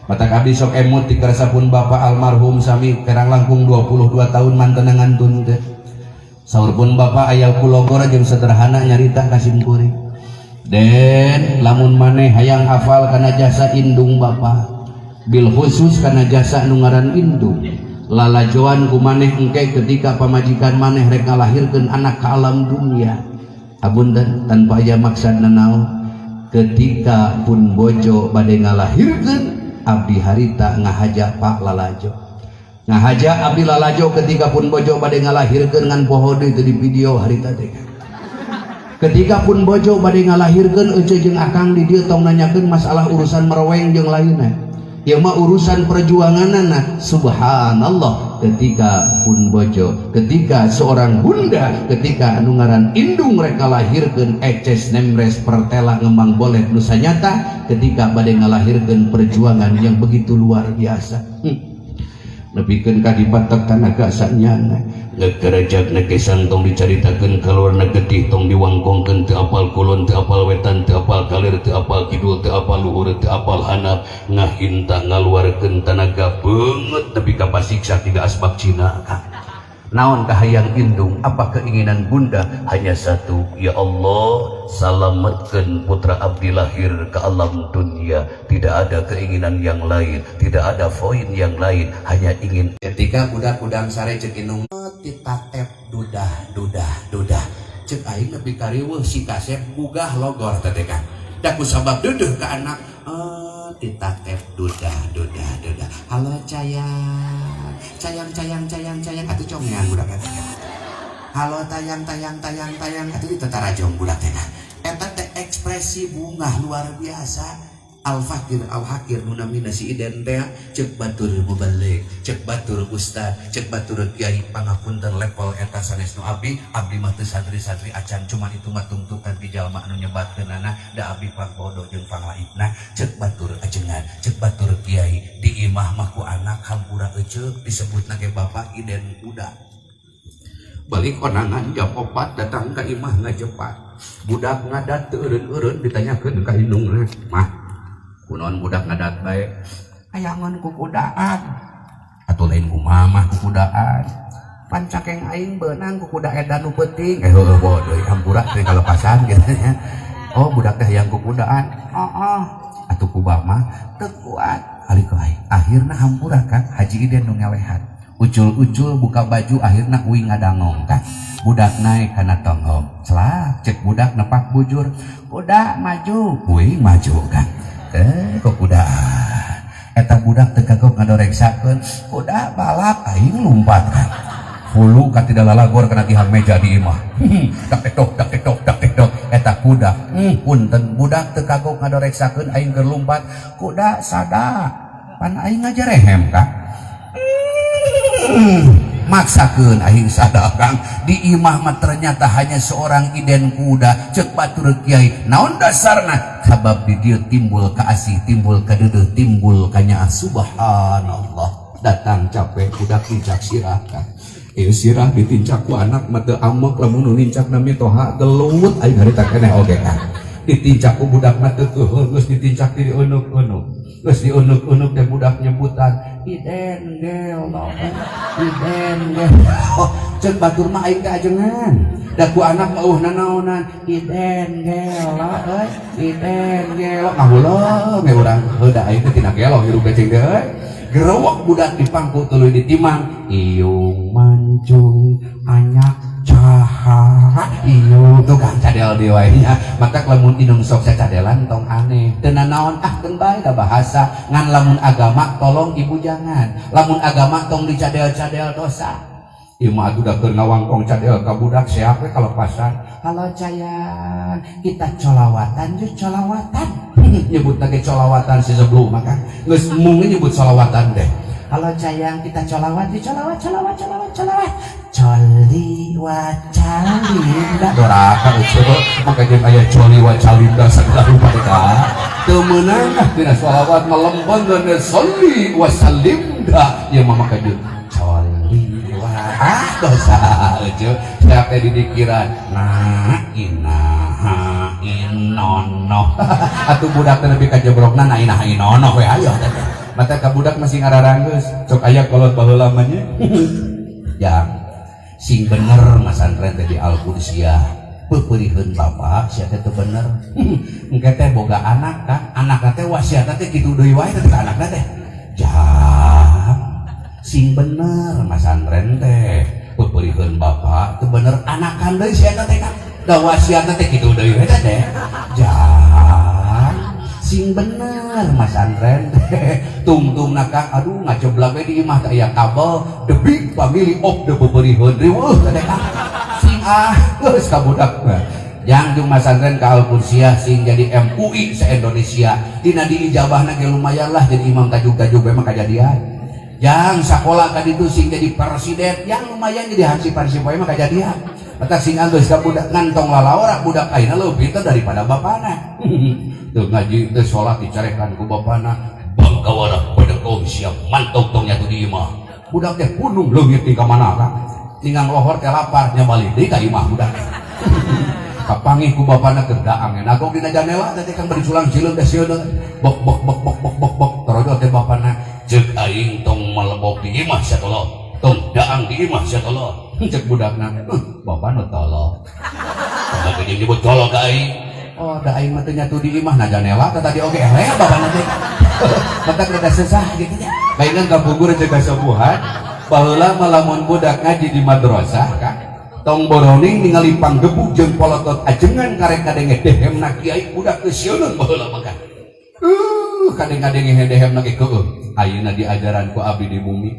[SPEAKER 2] Matak abdi sok emut ti kersa pun bapak almarhum, sami kerang langkung 22 tahun mantenangan ngantun teh. Saur pun bapak aya kulogor jeung sederhana nyarita ka simkuring. Den, lamun maneh hayang hafal kana jasa indung bapa, bil khusus kana jasa nu ngaran indung, lalajoan ku maneh engke ketika pamajikan maneh rek ngalahirkeun anak ke alam dunia. Abunten, tanpa aya maksad nanaon, ketika pun bojo bade ngalahirkeun, abdi harita ngahaja, Pak, lalajo ngahaja abdi lalajo ketika pun bojo bade ngalahirkeun. Ngan poho deui teu di video harita teh. Ketika pun bojo bade ngalahirkeun, ece jeung akang di dieu tong nanyakeun masalah urusan mereweng jeung lainna, ieu mah urusan perjuanganana. Subhanallah, ketika pun bojo, ketika seorang bunda, ketika anu ngaran indung rek ngalahirkeun, eces nemres pertela ngembang bolet nu sanyata ketika bade ngalahirkeun, perjuangan yang begitu luar biasa. Nepikeun ka dipatek tanaga sanyana, ngekerejak nekesan tong dicaritakeun, kaluarna getih tong diwangkongkeun, teu apal kulon, teu apal wetan, teu apal kalir, teu apal kidul, teu apal luhur, teu apal handap, ngahinta ngaluarkeun tanaga beungeut nepi ka pasiksa tiga asbak Cina. Naon kahayang indung? Apa keinginan bunda? Hanya satu, ya Allah, salametkeun putra abdi lahir ke alam dunia. Tidak ada keinginan yang lain, tidak ada poin yang lain, hanya ingin. Ketika budak udang sare, cek indung ditatep, dudah dudah dudah. Cek aing nepi kariweuh, si kasep gugah logor teh kan da kusabab deudeuh ka anak. Eh, ditatep, dudah dudah dudah, halo cayang cayang cayang cayang cayang, atuh congean budak eta. Halo tayang tayang tayang tayang, atuh ditetarajong budak teh. Eta teh ekspresi bunga luar biasa. Al Fakir Al Hakir nu namina si Iden teh, cek batur mubalig, cek batur ustad, cek batur kiai, pangapunten, level eta sanes nu abdi. Abdi mah teu santri-santri acan, cuman itu mah tungtukan ti jalma anu nyebatkeunana, da abdi pang bodoh jeung panglaibna. Cek batur ajengan, cek batur kiai, di imah mah ku anak hampura eceuk disebutna ge bapak Iden kuda. Balik konangan jam 4, datang ke imah ngajepat, budak ngadat teu eureun-eureun. Ditanyakeun ka indungna, "Mah, kunaon budak ngadat bae?" "Ayangan kukudaan." "Atuh lain ku mamah kukudaan, pan cakeng aing beunang ku kuda edan nu peuting." Eh, heueuh, bodoh, hampura teh kalepasan gitu nya. "Oh, budak teh hayang kukudaan?" "Oh, atuh ku mah teu kuat kali ku aing." Akhirna hampura kan Haji Iden nu ngelehan, ucul-ucul buka baju, akhirna uing ngadangong kan. Budak naik kana tonggong, celak. Cek budak nepak bujur, "Kuda maju!" Uing maju kan. Eh, kok kuda eta budak teu kagok ngadoreksakeun, kuda balap, aing lumpat kan, hulu ka tidak lalagor kana tihang meja di imah, dak tok dak tok dak tok eta kuda. Punten, budak teu kagok ngadoreksakeun aing keur lumpat, kuda sada, pan aing ngajarehem kan, maksakeun aing sada kang. Di imah mah ternyata hanya seorang Iden kuda. Cek batur kiai, naon dasarna? Sabab di dieu timbul kaasih, timbul kadeudeuh, timbul kanyaah. Subhanallah, datang capek, budak nincak sirah kan. Ieu sirah ditincak ku anak mah teu amek, lamun nu nincak nami toha, gelut aing harita keneh oge kan. Ditincak ku budak mah teu keuheul, geus ditincak diunuk-unuk, geus diunuk-unuk teh budak nyebutan, "Iden gelo, Iden gelo." Cek batur mah aing teh ajengan, da ku anak mah eueuh nanaonan, "Iden gelo euy, Iden gelo." Ngahuleng we urang, heuh, da aing teh tina gelo hirup cing teh euy. Gerowok budak dipangku tuluy ditimang, iung mancung anyak. Caha ieu tuh kan cadel deui wae nya. Maka lamun indung sok cacadelan tong aneh. Teu nanaon, ah, keun bae da bahasa. Ngan lamun agama tolong ibu jangan. Lamun agama tong dicadel-cadel, dosa. Ieu mah atuh da keur ngawangkong cadel ka budak, seak we kalepasan. Halo sayang, kita colawatan yuk, colawatan. Nyebut lagi colawatan si sebelum maka geus mung nyebut solawatan deh. Halo sayang, kita colawat yuk, colawat, colawat, colawat, colawat. Coli wacalinda. Doraka coba maka jeung aya coli wacalinda sagala rupa teh ka. Teu meunang ah tina sholawat melembon dan sholli wa sallimda. Ieu mah maka jeung coli wa, ah, dosa eueuh. Siapa didikiran na inaha inono. Atuh budak teh nepi ka jebrokna na inaha inono we ayo teh. Mata ka budak masih ngararanggeus. Sok aya kolot baheula mah nya. Jang, sing bener masantren teh di Al-Qudsiyah. Pepeuriheun bapak sia teh teu bener. Engke teh boga anak kan, anakna teh wasiatna teh kitu deui wae teh ka anakna teh. Jang, sing bener masantren teh. Pepeuriheun bapak teu bener, anakan deui sia teh kan. Da wasiatna teh kitu deui we teh. Jang, sing bener masantren teh. Tungtungna Kang, aduh, ngajeblak we di imah teh aya kabel the big family of the pepeuriheun, riweuh teh Kang. Sing ah geus ka budak mah. Jang, jeung masantren ka Al-Qudsiyah sing jadi MUI se-Indonesia. Dina diijabahna ge lumayan lah, jadi imam tajuk-tajuk we mah kajadian. Jang, sakola ka ditu sing jadi presiden, yang lumayan jadi hansip-hansip we mah kajadian. Mata sing geus ka budak ngantong lalaora, budak ayeuna leuwih pinter daripada bapana. Teu ngaji, teu salat, dicarekan ku bapana. Bangkawara bedegong siap mantog tong nyatu di imah. Budak teh punung leungit di ka mana kan. Tinggal lohor teh lapar nya, balik deui ka imah budak. Kapanggih ku bapana keur daang nagog dina janela teh kan, bari culang cileung teh sieun, bok bok bok bok bok bok bok. Torojo teh bapana, ceuk aing tong malebok di imah sia tolong, tong daang di imah sia tolong. Cek budakna, bapak nu tolong tong jeung nyebut tolong ka aing. Oh, da aing mah teu nyatu di imah na janela teh tadi oge eleh bapana teh. Matak rada susah gitu nya. Baingan kapungkur cek kasepuhan baheula mah lamun budak ngaji di madrasah kan tong boroning ningali panggebuk jeung polotot ajengan, karek kadenge dehemna kiai budak teu sieun baheula mah kan. Kadeng-kadenge dehemna ge keueuh. Ayeuna diajaran ku abdi di bumi.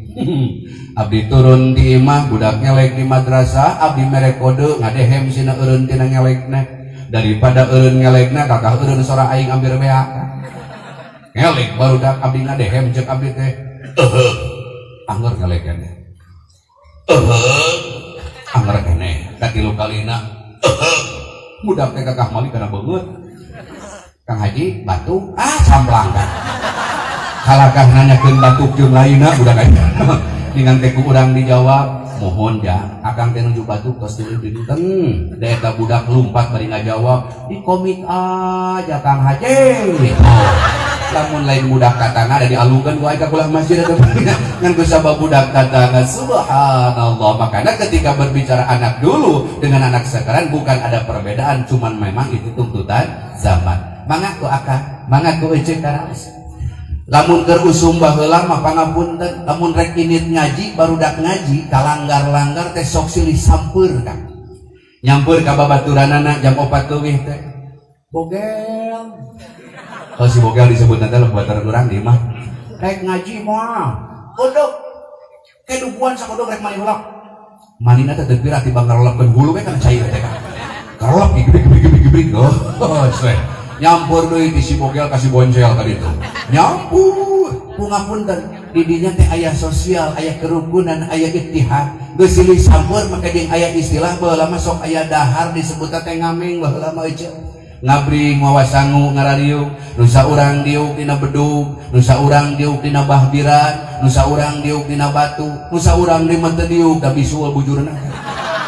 [SPEAKER 2] Abdi turun di imah, budak ngelek di madrasah, abdi mere kode ngadehem sina eureun tina ngelekna. Daripada eureun ngelekna kakah eureun sora aing ambir beak. Ngelek barudak, abdi ngadehem, ceuk abdi teh. Eueuh. Angger ngelek keneh. Eueuh. Angger keneh. Katilu kalina. Eueuh. Budak teh kakah mali kana beungeut. Kang Haji batuk, ah, camplang kan. Kalakah nanyakeun batuk jeung lainna budak aing. Dengan teh ku urang dijawab, mohon ya, akang teh nuju batuk tos tilu dinten. Da eta budak lumpat bari ngajawab, di komik aja Kang Haji. Oh, lamun lain budak tatangga ada dialungkeun ku aing ka kulah masjid atau ngan ku sabab budak tatangga, subhanallah. Makanya ketika berbicara anak dulu dengan anak sekarang bukan ada perbedaan, cuman memang itu tuntutan zaman. Mangga ku akang, mangga ku ece karaos. Lamun keur usum baheula mah, pangapunten, lamun rek init ngaji, barudak ngaji ka langgar-langgar teh sok silih sampeur kan. Nyampeur ka babaturanana jam 4 leuwih teh. Bogel. Kalau si bogel disebut nanti buat urang di mah. Rek ngaji moal. Kodok. Kedupuan sakodok rek mani heula. Manina teh teu pira tibang ngarolopkeun hulu we kana cai teh kan. Karolop gibrik gibrik gibrik gibrik. Oh, we. Nyampur deui ti si bogel ka si boncel tadi itu. Nyampur. Pungapunten, di dinya teh aya sosial, aya kerukunan, aya ittihad. Geus silih sampeur maka jeung aya istilah baheula mah sok aya dahar disebutna teh ngameng baheula mah ece. Ngabring mawa sangu ngarariung, nu saurang diuk dina bedug, nu saurang diuk dina bahbiran, nu saurang diuk dina batu, nu saurang di mah teu diuk da bisul bujurna.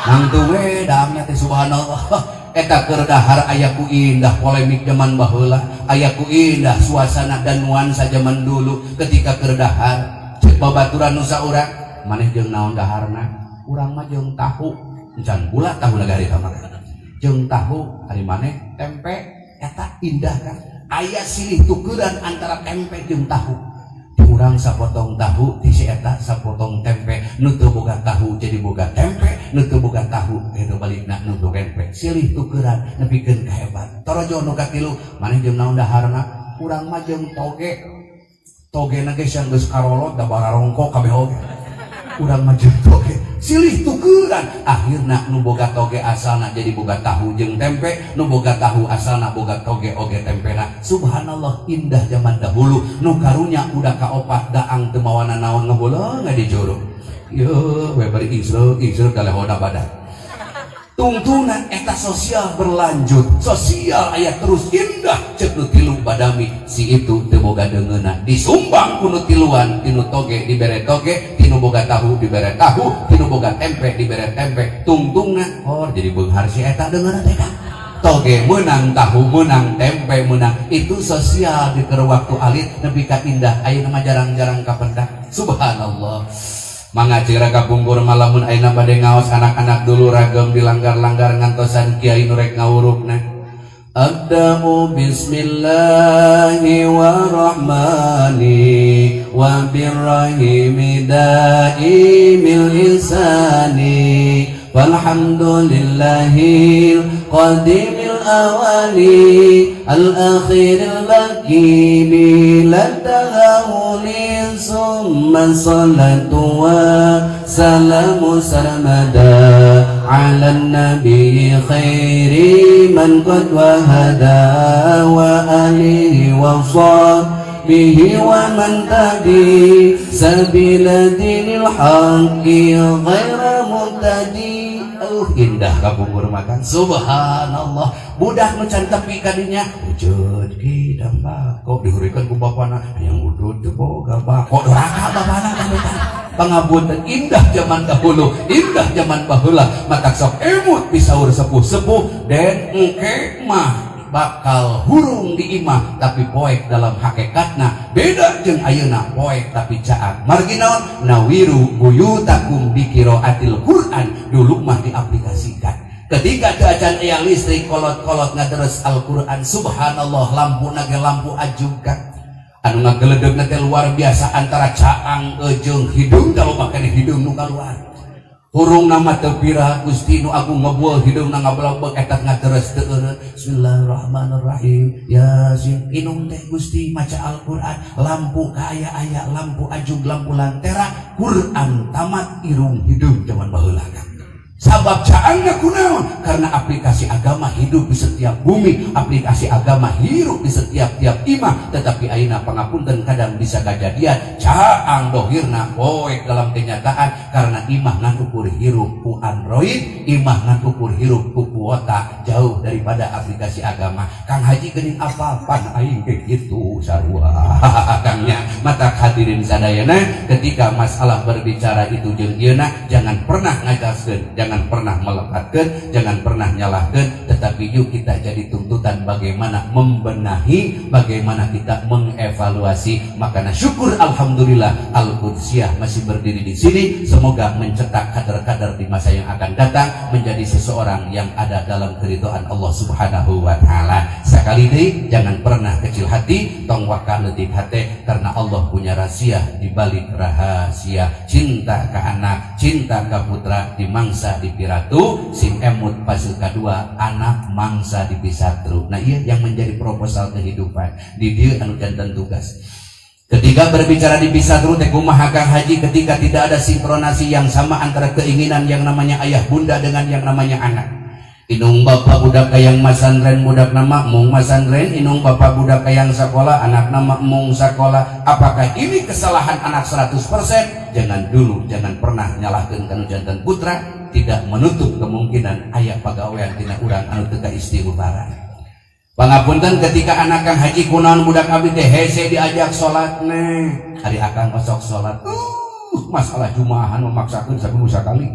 [SPEAKER 2] Nangtung we daamna teh, subhanallah. Eta keur dahar aya ku indah polemik zaman baheula, aya ku indah suasana dan nuansa zaman dulu ketika keur dahar. Cek babaturan nu saurang, maneh jeung naon daharna? Urang mah jeung tahu. Encan gula tahu nagari ka mah. Jeung tahu, ari maneh tempe. Eta indah kan? Aya silih tukeran antara tempe jeung tahu. Di urang Urang sapotong tahu, ti si eta sapotong tempe. Nu teu boga tahu jadi boga tempe, nu teu boga tahu itu balikna nu tempe. Silih tukeran nepikeun ka hebat. Torojo nu katilu, maneh jeung naon daharna? Urang mah jeung toge. Togena ge geus karolot da bararongkok kabeh oge. Urang mah jeung toge. Silih tukeran, akhirna nu boga toge asalna jadi boga tahu jeung tempe, nu boga tahu asalna boga toge oge tempena. Subhanallah, indah zaman dahulu. Nu karunya udah kaopat, daang teu mawana naon, ngebuleung di juru. Yeuh we bari ingsreuk ingsreuk dalehoda badan. Tungtungan eta sosial berlanjut, sosial aya terus, indah. Cek nu tilu badami, si itu teu boga deungeunna disumbang ku nu tiluan. Tinu toge dibere toge, tinu boga tahu dibere tahu, tinu boga tempe dibere tempe. Tungtungna, oh, jadi beunghar si eta deungeunna teh. Toge menang, tahu menang, tempe menang. Itu sosial di keur waktu alit nepi ka indah. Ayeuna mah jarang-jarang kapendak. Subhanallah. Mangga cira kapungkur, malamun ayeuna bade ngaos, anak-anak dulu ragam di langgar-langgar ngantosan kiai nu rek ngawurukna. Abda'u bismillahi warahmani wa birrahimi daimil insani. Walhamdulillahil qadimil awali al-akhiril baki bila tahawuli. Summa salatu wa salamu sarmada ala nabi khairi man qad wahada wa alihi wa sahbihi wa man tadi sabila dinil haqqi ghaira mubtadi. Indah kapungkur makan. Subhanallah, budak nu can tepi kadinya wujud ki bako dihurikeun ku bapana yang udud teu boga bako, doraka bapana kamutan. Pangapunten, indah zaman dahulu, indah zaman baheula. Matak sok emut pisaur sepuh-sepuh dan engke mah bakal hurung di imah tapi poek dalam hakikatna. Beda jeung ayeuna, poek tapi caang. Margi naon? Nawiru buyutakum biqiraatil Quran. Dulu mah diaplikasikan ketika teu acan aya listrik, kolot-kolot ngaderes Al-Quran. Subhanallah, lampu ge lampu ajukan anu ngageledegna teh luar biasa, antara caang jeung hidung. Kalau make hidung nu kaluar, hurung nama teu pira. Gusti nu agung, ngebual hidung na ngablabeg eta ngaderes teu eureun. Bismillahirrahmanirrahim, Yasin, inung teh Gusti maca Al-Qur'an. Lampu kaya aya lampu ajug, lampu lantera, Quran tamat irung hidung zaman baheula kan. Sabab caangna kunaon? Karena aplikasi agama hidup di setiap bumi, aplikasi agama hidup di setiap tiap imah. Tetapi ayeuna, pangapunten, kadang bisa kejadian caang dohirna, poek dalam kenyataan, karena imah ngan ukur hirup ku Android, imah ngan ukur hirup ku kuota, jauh daripada aplikasi agama. Kang Haji geuning apal pan aing ge kitu sarua kangnya. Mata hadirin sadayana, ketika masalah berbicara itu jeung ieu, jangan pernah ngajarkeun, jangan pernah melekatkan, jangan pernah nyalahkan, tetapi yuk kita jadi tuntutan bagaimana membenahi, bagaimana kita mengevaluasi. Makanya syukur alhamdulillah Al-Qudsiyah masih berdiri di sini. Semoga mencetak kader-kader di masa yang akan datang menjadi seseorang yang ada dalam keridhaan Allah Subhanahu wa taala. Sekali deui, jangan pernah kecil hati, tong waka leutik hati, karena Allah punya rahasia di balik rahasia. Cinta ke anak, cinta ke putra di mangsa di piratu, sing emut pasal kedua anak mangsa di pisatru. Nah, iya yang menjadi proposal kehidupan di dia anu janten tugas. Ketika berbicara di pisatru teh kumaha, Kang Haji, ketika tidak ada sinkronasi yang sama antara keinginan yang namanya ayah bunda dengan yang namanya anak? Indung bapak budak kayang masantren, budak nama mung masantren. Indung bapak budak kayang sekolah, anak nama mung sekolah. Apakah ini kesalahan anak 100%? Jangan dulu, jangan pernah nyalahkan kanu janten putra. Tidak menutup kemungkinan aya pagawean tina urang anu teu istighfaran. Pangapunten, ketika anak Kang Haji, kunaon budak abdi teh hese diajak salat neh? Ari akang osok salat. Masalah jumaahan memaksakeun sakudu sakali.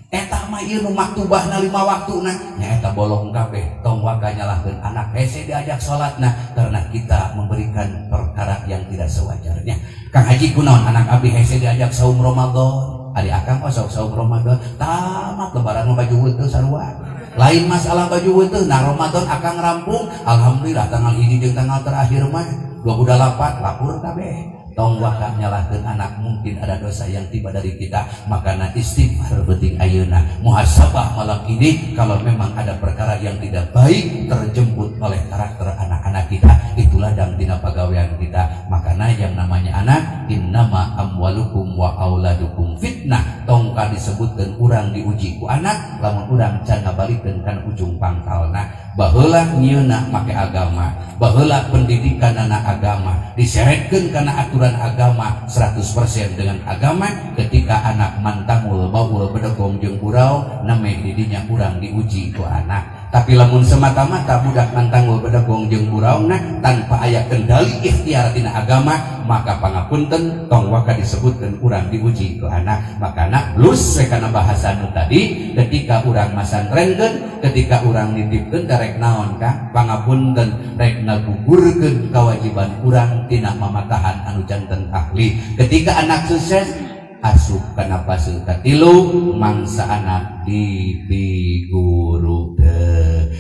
[SPEAKER 2] Eta mah ieu nu maktubahna lima waktuna nya eta bolong kabeh. Tong waka nyalahkeun anak hese diajak salatna, karena kita memberikan perkara yang tidak sewajarnya. Kang Haji, kunaon anak abdi hese diajak saum Ramadan? Ari akang osok saum Ramadan, tamat lebaran mah baju heunteu sarua. Lain masalah baju heunteu. Nah, Ramadan akang rampung alhamdulillah tanggal hiji jeung tanggal terakhir mah 28 lapur kabeh. Tong waka nyalahkeun anak, mungkin ada dosa yang tiba dari kita. Makana istighfar penting ayeuna, muhasabah malam ini. Kalau memang ada perkara yang tidak baik terjemput oleh karakter anak-anak kita, itu ladang tina pagawean kita. Makana yang namanya anak, innama amwalukum wa auladukum fitnah. Tong disebutkan urang diuji ku anak lamun urang can ngabalikeun kan ujung pangkalna. Baheula nyieuna make agama, baheula pendidikan anak agama diseretkeun kana aturan agama 100% dengan agama. Ketika anak mantangul baul bedegong jeung burau name, didinya urang diuji ku anak. Tapi lamun semata-mata budak mantangul bedegong jeung burauna tanpa aya kendali ikhtiar tina agama, maka pangapunten, tong waka disebutkeun urang diuji ku anak. Makana lus we kana bahasa nu tadi, ketika urang masantrenkeun, ketika urang nitipkeun, rek naon ka, pangapunten, rek ngagugurkeun kewajiban urang tina mamatahan anu janten ahli. Ketika anak sukses, asup kana fase katilu, mangsa anak dipiguru.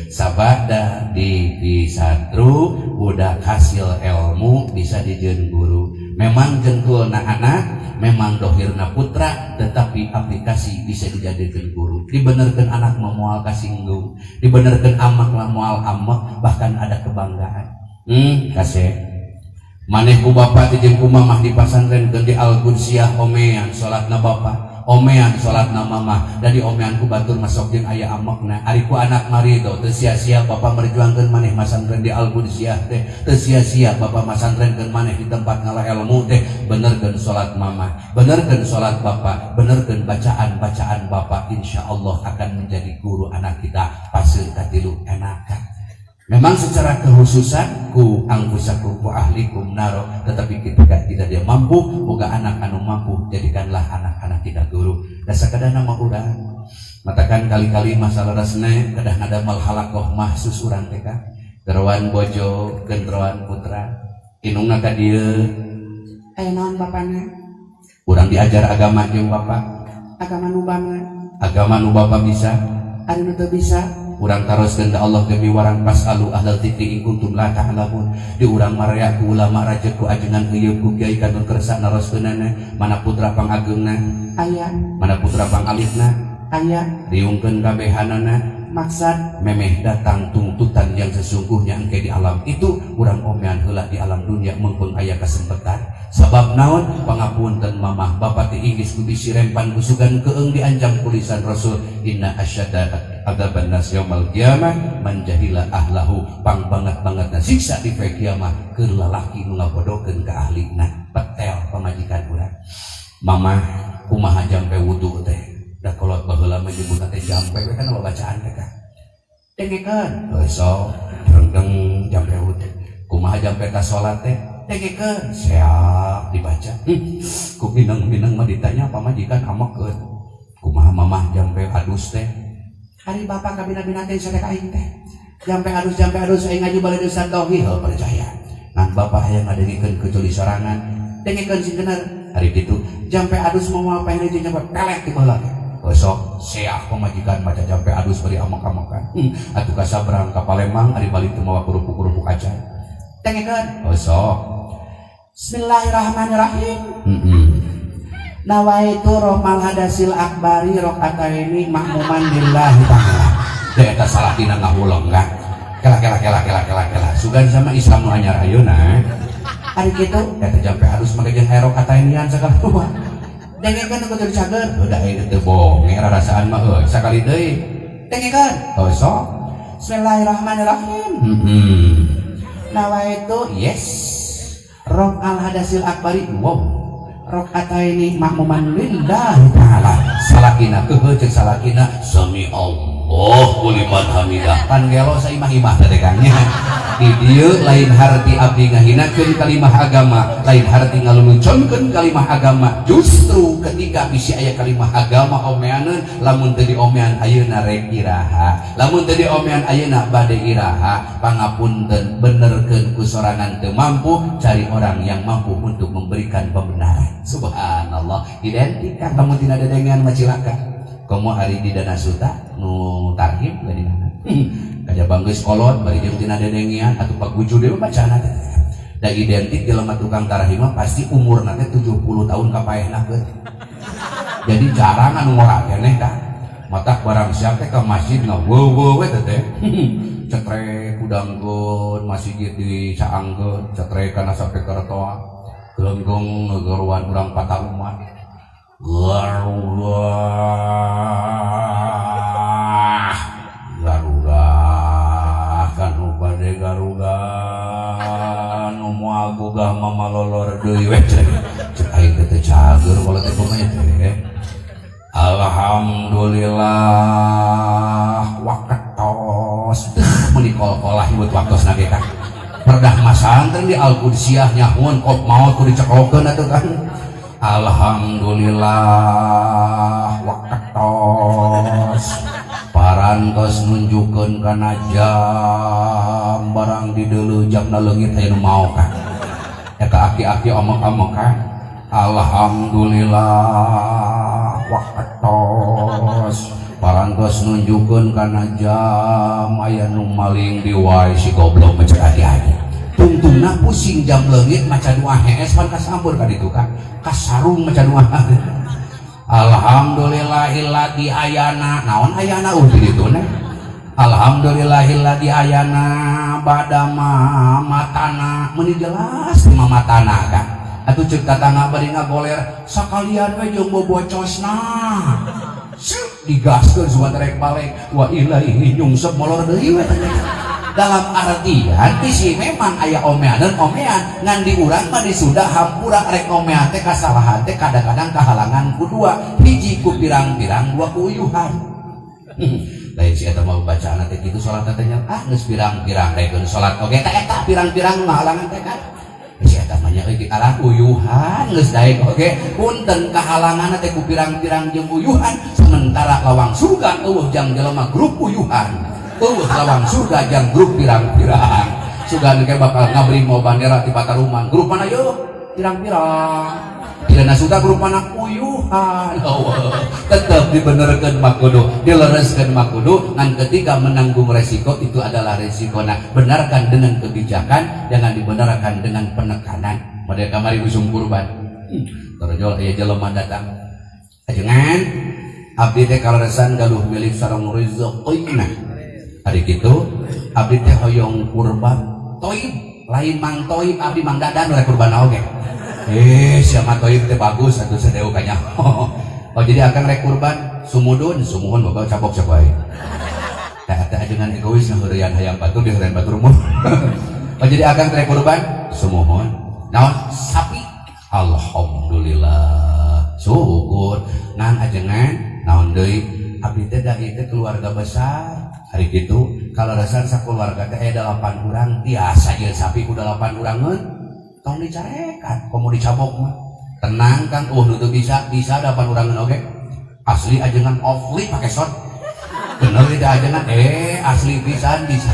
[SPEAKER 2] Sabada dipisatru, budak hasil ilmu bisa dijieun guru. Memang jengkulna anak, memang dohirna putra, tetapi aplikasi bisa dijadikan guru. Dibenerkan anak moal kasinggung, dibenerkan amak moal amak, bahkan ada kebanggaan. Kasih maneh ku bapak jeung ku mamah di pasantren di Al Qudsiyah, omean salatna bapak, omean salatna mamah, dan di omean ku batur masuk jeung aya amekna. Ari ku anak marido, teu sia-sia bapak merjuangkeun maneh masantren di Al Qudsiyah teh, teu sia-sia bapak masantrenkeun maneh di tempat ngalah ilmu teh. Benerkeun salat mamah, benerkeun salat bapak, benerkeun bacaan-bacaan bapak, insyaallah akan menjadi guru anak kita. Fase katilu enakan. Memang secara kekhususan qu anfusakum wa ahlikum naro, tetapi ketika tidak dia mampu, boga anak anu mampu, jadikanlah anak-anak kita guru. Da sakadar nama urang. Matakan kali-kali masalah rasne kedah ngadamel halakoh mahsus urang teh ka. Geroan bojo, gendroan putra. Indungna ka dieu.
[SPEAKER 3] Aya naon bapana?
[SPEAKER 2] Urang diajar agama jeung bapak.
[SPEAKER 3] Agama nu bana?
[SPEAKER 2] Agama nu bapak bisa.
[SPEAKER 3] Ari nu teu bisa?
[SPEAKER 2] Urang taroskeun ka Allah demi warang, fas'alu ahlal dzikri in kuntum la ta'lamun. Di urang marea ku ulama, rajek ku ajengan, heuyeut ku kiai kantun kersa naroskeunana. Mana putra pangageungna?
[SPEAKER 3] Aya.
[SPEAKER 2] Mana putra pangalitna?
[SPEAKER 3] Aya.
[SPEAKER 2] Riungkeun kabehanana.
[SPEAKER 3] Maksad?
[SPEAKER 2] Memeh datang tuntutan yang sesungguhnya engke di alam itu, urang omean heula di alam dunia mumpung aya kesempatan. Sabab naon, pangapunten, mamah bapak ti inggis ku bisi rempan kusugan keeng diancam tulisan Rasul, inna asyadda adzaban nas yaumal qiyamah man jahila ahlahu. Pang banget banget siksa di poe kiamah keur lalaki nu ngabodokeun ka ahlina. Petel pamajikan urang, mamah kumaha jampe wudu teh? Da kolot baheula mah nyebutna teh jampe we kan bacaan teh ka.
[SPEAKER 3] Dengekeun.
[SPEAKER 2] Heuh, sok drengdeng. Jampe wudu kumaha, jampe ka salat teh?
[SPEAKER 3] Dengekeun.
[SPEAKER 2] Siap dibaca. Ku minang-minang mah ditanya pamajikan amekeun, kumaha mamah jampe adus teh?
[SPEAKER 3] Ari bapak kabina-bina teh sadek aing teh. Jampe adus, jampe adus, aing ngaji balik Ustaz Tauhid
[SPEAKER 2] Heuh, percaya ngan bapak hayang ngadengikeun kecuali sorangan.
[SPEAKER 3] Dengekeun sing bener.
[SPEAKER 2] Hari kitu.
[SPEAKER 3] Jampe adus mau apa ini jeung nyebut pelet di baheula teh.
[SPEAKER 2] Oh, sok seah pamajikan maca jampe adus bari amek-amekan. Atuh kasabrang ka Palembang, ari balik teu mawa kerupuk-kerupuk acan.
[SPEAKER 3] Dengekeun.
[SPEAKER 2] Oh, sok.
[SPEAKER 3] Bismillahirrahmanirrahim. Nawaitu raf'al hadasil akbari rakaataini makmuman lillahi ta'ala.
[SPEAKER 2] Da eta salah dina ngahuleng kan. Kela kela kela kela kela kela. Sugan sama Islam nu anyar ayeuna.
[SPEAKER 3] Ari kitu.
[SPEAKER 2] Eta jampe adus make jeung aya rakaatainian sagala rupa.
[SPEAKER 3] Dengekeun nu kudu cager.
[SPEAKER 2] Udah ieu teu bonge rarasaan mah euy. Sakali deui.
[SPEAKER 3] Dengekeun.
[SPEAKER 2] Oh, sok.
[SPEAKER 3] Bismillahirrahmanirrahim. Nawaitu
[SPEAKER 2] Yes.
[SPEAKER 3] raf'al hadasil akbari
[SPEAKER 2] Wow.
[SPEAKER 3] rakaataini makmuman lillahi
[SPEAKER 2] ta'ala. Salakina keuheuh ceuk salakina, sami Allahu liman hamidah. Pan gelo saimah-imah teh Kang nya. Di dieu lain harti abdi ngahinakeun kalimah agama, lain harti ngaluluconkeun kalimah agama. Justru ketika bisi aya kalimah agama, omeaneun. Lamun teu diomean ayeuna rek iraha? Lamun teu diomean ayeuna bade iraha? Pangapunten, benerkeun ku sorangan teu mampu, cari orang yang mampu untuk memberikan pembenaran. Subhanallah, identik kan. Lamun tina dedengean mah cilaka. Komo ari di Dana Suta nu tarhim geuningan. Kajaba geus kolot bari jeung tina dedengean atuh paguju deui bacaan teh. Da identik jelema tukang tarahim mah pasti umurna teh 70 tahun ka paehna keur. Jadi jarang anu ngora keneh kah. Matak barang siang teh ka masjid ngaweuweuh we teh. Cetrek hudangkeun masjid di caangkeun, cetrek kana sampai ka retoa. Gelenggong ngegeruan urang pataruman. Garugah. Garugah kanu bade garugah nu moal gugah mama lolor deui we. Cek aing teh teu cager kalau teh kumaha teh. Alhamdulillah waketos meuni kol-kolah nyebut waktosna ge kan. Perdah masantren di Al-Qudsiyah nyahuan kop maot kudu dicekokeun atuh kan. Alhamdulillah waketos parantos nunjukkeun kana jam barang di deuleu jamna leungit aya nu maok kan. Eta aki-aki omok-omok kan. Alhamdulillah waketos parantos nunjukkeun kana jam aya nu maling di wae si goblok mah cek adi-adi. Tungtungna pusing jam leungit maca doa hees pan kasampur ka ditu kan. Kasarung maca doa. Alhamdulillahilladzi ayana naon ayana di ditu na. Alhamdulillahilladzi ayana badama matana meuni jelas matana kan. Atuh ceuk tatangga bari ngagoler sakalian we jeung bobocosna. Seuk digaskeun sugan rek balik wa ilaihi nyungsep molor deui we teh. Dalam artian bisi memang aya omean dan omean ngan di urang mah di Sunda hampura rek omean teh kasalahan teh kadang-kadang kahalangan ku dua, hiji ku pirang-pirang, dua ku uyuhan. Lain si eta mah bacaan teh kitu salat teh nya ah geus pirang-pirang rek salat oge teh eta pirang-pirang mah halangan teh kan. Si eta mah nya euy alah uyuhan geus daek oge punten kahalangan teh ku pirang-pirang jeung uyuhan, sementara lawang surga eueuh jang jelema grup uyuhan, eueuh lawang surga jang grup pirang-pirang. Sugan ge bakal ngabri mau bandera di pataruman grup mana yeuh pirang-pirang. Kirana surga grup mana uyuhan. Eueuh tetep dibenerkeun mah kudu dilereskeun mah kudu, ngan ketika menanggung resiko itu adalah resiko. Nah, benarkan dengan kebijakan, jangan dibenarkan dengan penekanan. Model kamari usum kurban torjol aya jelema datang, "Ajengan, abdi teh kaleresan gaduh milik sareng rezekina. Ari kitu abdi teh hoyong kurban toib." Lain Mang Toib, abdi Mang Dadan rek kurban oge. Eh, siapa toib teh bagus atuh sadeu kanya. "Oh, jadi akang rek kurban sumudun?" "Sumuhun." Bapak cabok siapa wae. Teh teh ajengan egois ngaheureuyan hayang batur diheureuyan batur mun. "Oh, jadi akang rek kurban?" "Sumuhun." "Naon?" "Sapi." "Alhamdulillah, syukur. Ngan ajengan." "Naon deui?" "Abdi teh da ieu teh keluarga besar." "Ari kitu?" "Kaleresan sakeluarga teh aya 8 urang, tiasa ieu sapi ku 8 urangeun? Tong dicarekan komo dicabok mah." "Tenang Kang, nu teu bisa bisa 8 urangeun oge." "Asli ajengan?" "Ofli pake son." "Bener tidak ajengan?" "Eh, asli pisan bisa."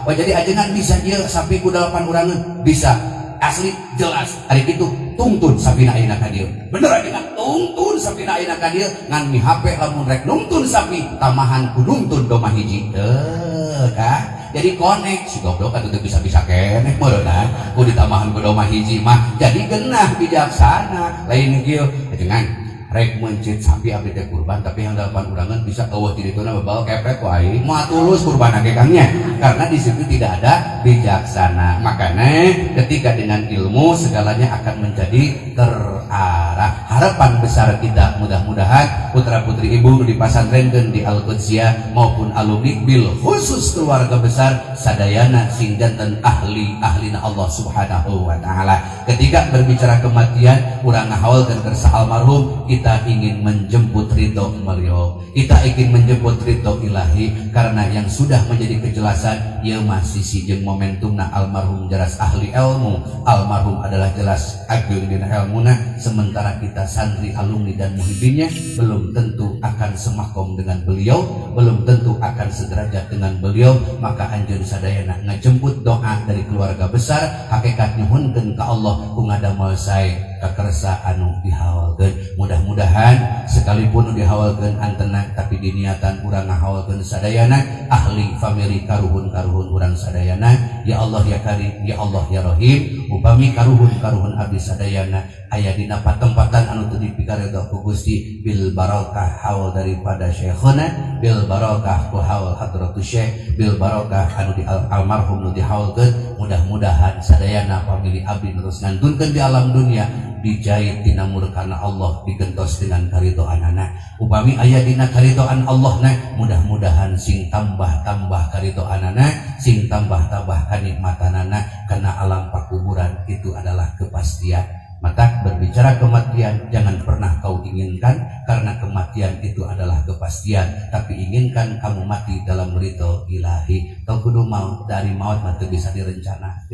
[SPEAKER 2] "Oh, jadi ajengan bisa ieu sapi ku 8 urangeun?" "Bisa." "Asli jelas? Ari kitu tungtun sapina ayeuna ka dieu." "Bener ajengan?" "Tungtun sapina ayeuna ka dieu, ngan mihape lamun rek nungtun sapi tamahan ku nungtun domba hiji." Teu kah jadi konek si goblok atuh teu bisa-bisa keneh meureunna ku ditamahan ku domba hiji mah. Jadi genah bijaksana, lain kieu, "Ajengan rek mencit sapi abdi teh kurban tapi yang 8 urangan bisa?" Eueuh ti dituna bebal kepret ku aing moal tulus kurban ge Kang nya, karena di situ tidak ada bijaksana. Makanya ketika dengan ilmu segalanya akan menjadi terarah. Harapan besar kita mudah-mudahan putra putri ibu di pasantrenkeun di Al-Qudsiyah maupun alumni bil khusus keluarga besar sadayana sing janten ahli ahlina Allah Subhanahu wa taala. Ketika berbicara kematian, urang ngahaulkeun kersa almarhum, kita ingin menjemput ridho beliau, kita ingin menjemput ridho ilahi, karena yang sudah menjadi kejelasan ieu mah sisi jeung momentumna almarhum jelas ahli ilmu, almarhum adalah jelas ageng dina ilmuna, sementara kita santri alumni dan muhibinnya belum tentu.
[SPEAKER 3] akan semakom dengan beliau, belum tentu akan sederajat dengan beliau. Maka anjeun sadayana ngajemput doa dari keluarga besar, hakikat nyuhunkeun ka Allah ku ngadamel sae kakersa anu dihawalkeun. Mudah-mudahan sekalipun nu dihawalkeun antena, tapi diniatan urang ngahawalkeun sadayana ahli famili, karuhun-karuhun urang sadayana. Ya Allah ya Karim, ya Allah ya Rahim, upami karuhun-karuhun abdi sadayana aya dina patempatan anu teu dipikaridho ku Gusti, bil barakah haul daripada syekhona, bil barakah ku haul hadratus syekh, bil barakah anu di almarhum nu dihaulkeun, mudah-mudahan sadayana famili abdi terus ngantunkeun di alam dunia dijait dina murkana Allah, digentos dengan karidoanana. Upami aya dina karidoan Allah na, mudah-mudahan sing tambah-tambah karidoanana, sing tambah-tambah kanikmatanana, karena alam pakuburan itu adalah kepastian. Maka berbicara kematian jangan pernah kau inginkan, karena kematian itu adalah kepastian, tapi inginkan kamu mati dalam ridho ilahi. Tong kudu maut dari maut mah teu bisa direncana.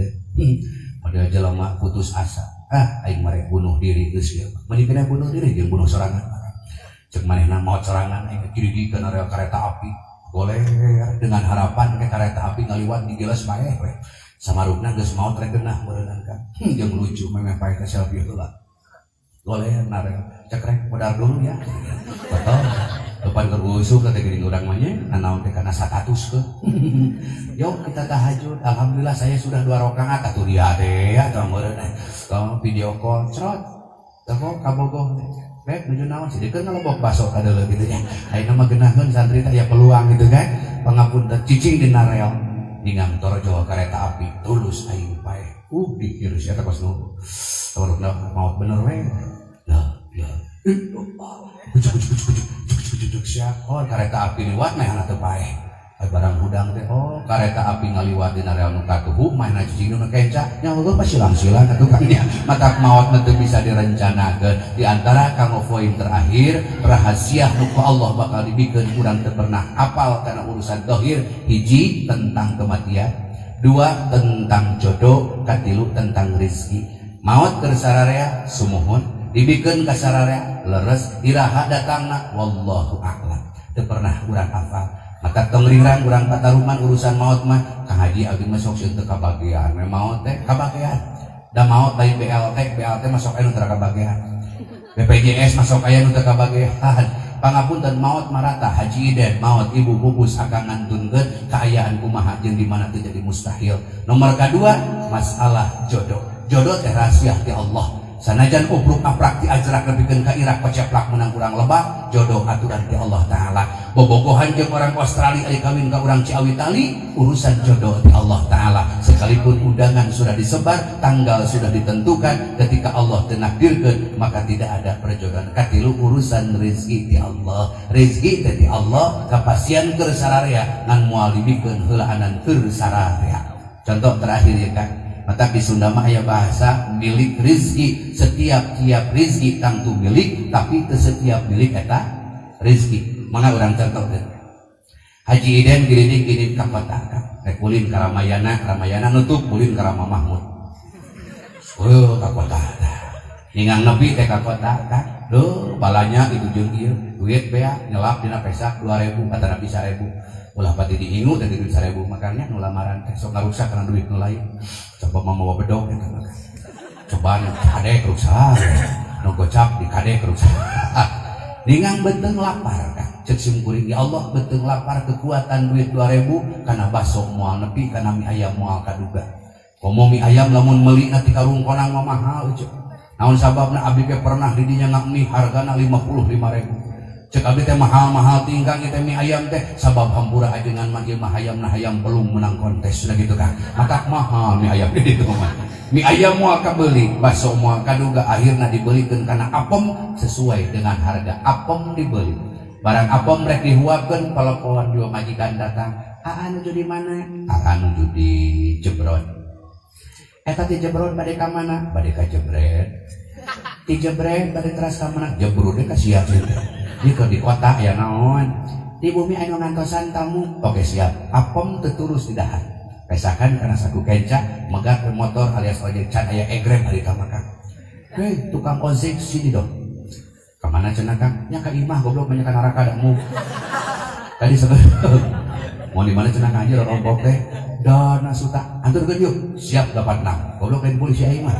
[SPEAKER 3] Model jelema putus asa, "Ah, aing marek bunuh diri geus ieu." Mending kena bunuh diri jeung bunuh sorangan. Cek manehna maot sorangan, aing kiri kana rel kereta api. Goler dengan harapan ke kereta api ngaliwat digeles bae we. Samarukna geus maot rek genah meureunnan kan. Jeung lucu memeh pae ka selfie heula. Goler na rel. Cek rek modar dulu ya. Betul. Depan keur usuk teh geuning urang mah nya nanaon teh kana status ke. "Yuk kita tahajud. Alhamdulillah saya sudah dua rakaat atuh," dia teh ya tong meureun. Tong video call cerot. Teh kabogoh. Rek nuju naon sih? Keur ngalebok baso kadeuleu gitu nya. Ayeuna mah geunaheun santri teh aya peluang gitu kan. Pangapunten, cicing dina rel. Ningang torojo kereta api tulus aing paeh. Dikir sia teh kos nu. Sabarukna maot bener we. Lah, ya. Kucuk kucuk kucuk kucuk kucuk kucuk kucuk sia. Oh, kereta api liwat mah teu paeh. Ay, barang hudang teh, oh, kereta api ngaliwat dina rel nu katuhu mah cicing nu kenca nya heueuh pasilang-silang atuh kan nya. Matak maot mah teu bisa direncanakeun. Di antara kanggo poin terakhir, rahasia nu ku Allah bakal dibikeun urang teu pernah apal kana urusan dohir: hiji tentang kematian, dua tentang jodoh, katilu tentang rezeki. Maot keur sararea sumuhun, dibikeun ka sararea leres, iraha datangna wallahu a'lam, teu pernah urang hafal. Maka tong rirang urang pataruman urusan maut mah. "Kang Haji, abdi mah sok sieun teu kabagian." We maot teh kabagian da maot lain BLT. BLT masuk aya nu teu kabagian, BPJS masuk aya nu teu kabagian. Pangapunten, maot marata. Haji Iden maot, Ibu Bubus akan ngantunkeun kaayaan kumaha jeung di mana teu jadi mustahil. Nomor kedua, masalah jodoh. Jodoh teh rahasia ti Allah. Sanajan ubruk aprak ti ajrak nepikeun ka Irak paceplak menang urang lebak, jodoh aturan ti Allah Taala. Bobogohan jeung orang Australia ari kawin ka urang Ciawi tali, urusan jodoh ti Allah Taala. Sekalipun undangan sudah disebar, tanggal sudah ditentukan, ketika Allah tenakdirkeun maka tidak ada perjodohan. Katilu, urusan rezeki ti Allah. Rezeki teh ti Allah, kapasian keur sararea ngan moal dibikeun heulaanan keur sararea. Contoh terakhir ya kan. Maka di Sunda mah aya bahasa milik rizki. Setiap tiap rizki tangtu milik, tapi teu setiap milik eta rizki. Mangga urang contohkeun. Haji Iden gilidik gilidik ka kota ka. Rek ulin ka Ramayana, Ramayana nutup, ulin ka Rama Mahmud. Oh, ka kota. Ningang nepi teh ka kota kan. Duh, balanya itu jeung ieu, duit beak nyelap dina pesak 2000 kata nabi 1000. Ulah pati diingu teh duit 1000, makanya nu lamaran teh sok ngarusak karena duit nu lain. Coba mah mawa bedog eta mah. Cobaan kadek rusak. Nu gocap di kadek rusak. Ningang beuteung lapar kan. Cek sim kuring, "Ya Allah, beuteung lapar, kekuatan duit 2000 kana baso moal nepi, kana mie ayam moal kaduga." Komo mie ayam lamun meuli nanti karung konang mah mahal cek. Naon sababna? Abdi ge pernah di dinya ngakmi hargana 55.000. Cek abdi teh mahal-mahal tingkang teh mie ayam teh, sabab hampura ajengan mah ieu mah hayamna hayam pelung menang kontes sudah gitu kan. Maka mahal mie ayam di ditu mah. Mie ayam moal kabeli, bakso moal kaduga, akhirna dibelikeun kana apem sesuai dengan harga apem dibeli. Barang apem rek dihuapkeun, palapoan dua majikan datang. "Aa nuju di mana?" "Aa nuju di Jebron." "Eta ti Jebron bade ka mana?" "Bade ka Jebret." "Ti Jebret bade teras ka mana?" "Jebrut ka siap teh." "Ieu keur di kota aya naon?" "Di bumi anu ngantosan tamu." "Oke siap." Apem teu turus di dahar. Pesakan karena saku kenca megat motor alias ojek, can aya egrem hari ka makan. "Hei, tukang ojek, sini dong."
[SPEAKER 2] Kemana cenah, Kang? Nya ka imah, goblok, banyak neraka da mu. Tadi sebenarnya mau di mana cenah, Kang Haji? Rompok teh dana suta, anturkeun yuk. Siap 86, goblok, lain polisi aing mah.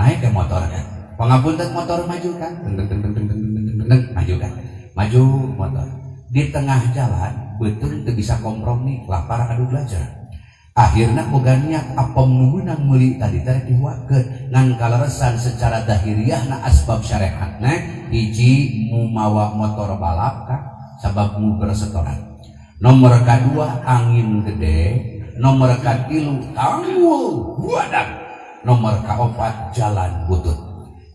[SPEAKER 2] Naik ke motor kan, pangapunten, motor maju kan, deng deng deng deng deng deng deng deng deng, maju kan, maju motor. Di tengah jalan beuteung teu bisa kompromi, lapar adu belajar. Akhirnya boga niat apem nu meunang meuli tadi teh dihuakeun, ngan kaleresan secara dahiriah na asbab syariatna hiji mu mawa motor balap kan sabab mu bersetoran, nomor kedua angin gede, nomor katilu tanggul badag, nomor keempat jalan butut.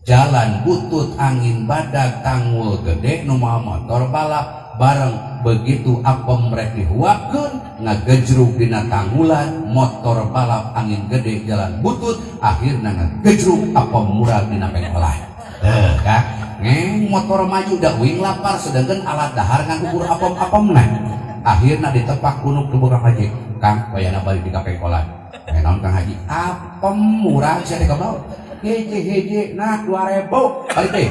[SPEAKER 2] Jalan butut, angin badag, tanggul gede, nu mawa motor balap bareng. Begitu apem rek dihuakeun, ngagejrug dina tanggulan, motor balap, angin gede, jalan butut, akhirna ngagejrug apem murag dina pengkolan. Eh kak, ngeng motor maju da uing lapar, sedangkan alat dahar ngan ukur apem-apemna. Akhirna ditepak kunuk tubuh Kang Haji. Kang, wayana balik di pengkolan. Eh, naon, Kang Haji? Apem murag sia teh, goblok. Hiji hiji nah 2000, balik deh,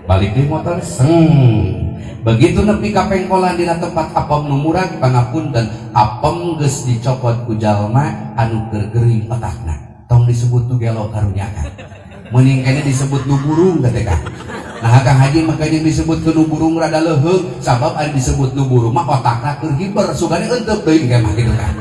[SPEAKER 2] balik di motor seng. Begitu nepi ka pengkolan dina tempat apem nu murag, pangapunten, apem geus dicopot ku jalma anu keur gering otakna. Tong disebut nu gelo, karunya kan mending kayaknya disebut nu burung teh kan. Nah, Kang Haji, makanya disebut ke nu burung rada leuheung, sabab ari disebut nu burung mah otakna keur hiber, sugane eunteup deui engke mah kitu kan.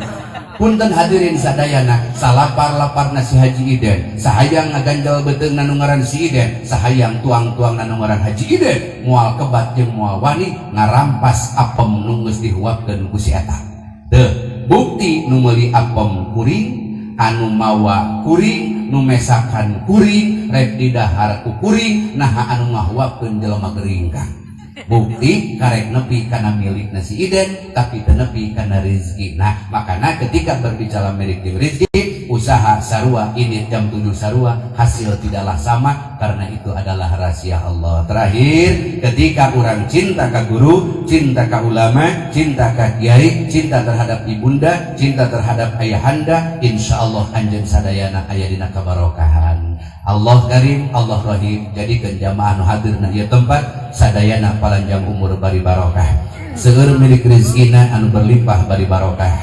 [SPEAKER 2] Punten hadirin sadayana, salapar-laparna si Haji Iden, sahayang ngaganjal beuteung nu ngaran si Iden, sahayang tuang-tuang nu ngaran Haji Iden, moal kebat jeung moal wani ngarampas apem nu geus dihuapkeun ku si eta. Teu bukti nu meuli apem kuring, anu mawa kuring, nu mesakan kuring, rek didahar ku kuring. Naha anu ngahuapkeun jelema gering kang? Bukti karek nepi kana milik si Iden, tapi teu nepi kana rezeki. Nah, makanya ketika berbicara milik jeung rezeki, usaha sarua, ini jam 7 sarua, hasil tidaklah sama karena itu adalah rahasia Allah. Terakhir, ketika orang cinta ke guru, cinta ke ulama, cinta ke kiai, cinta terhadap ibunda, cinta terhadap ayahanda, insya Allah anjeun sadayana aya dina kabarokahan. Allah Karim, Allah Rahim, jadikan jamaah nu hadir na ieu tempat sadayana palanjang umur bari barokah, seueur milik rezekina anu berlimpah bari barokah,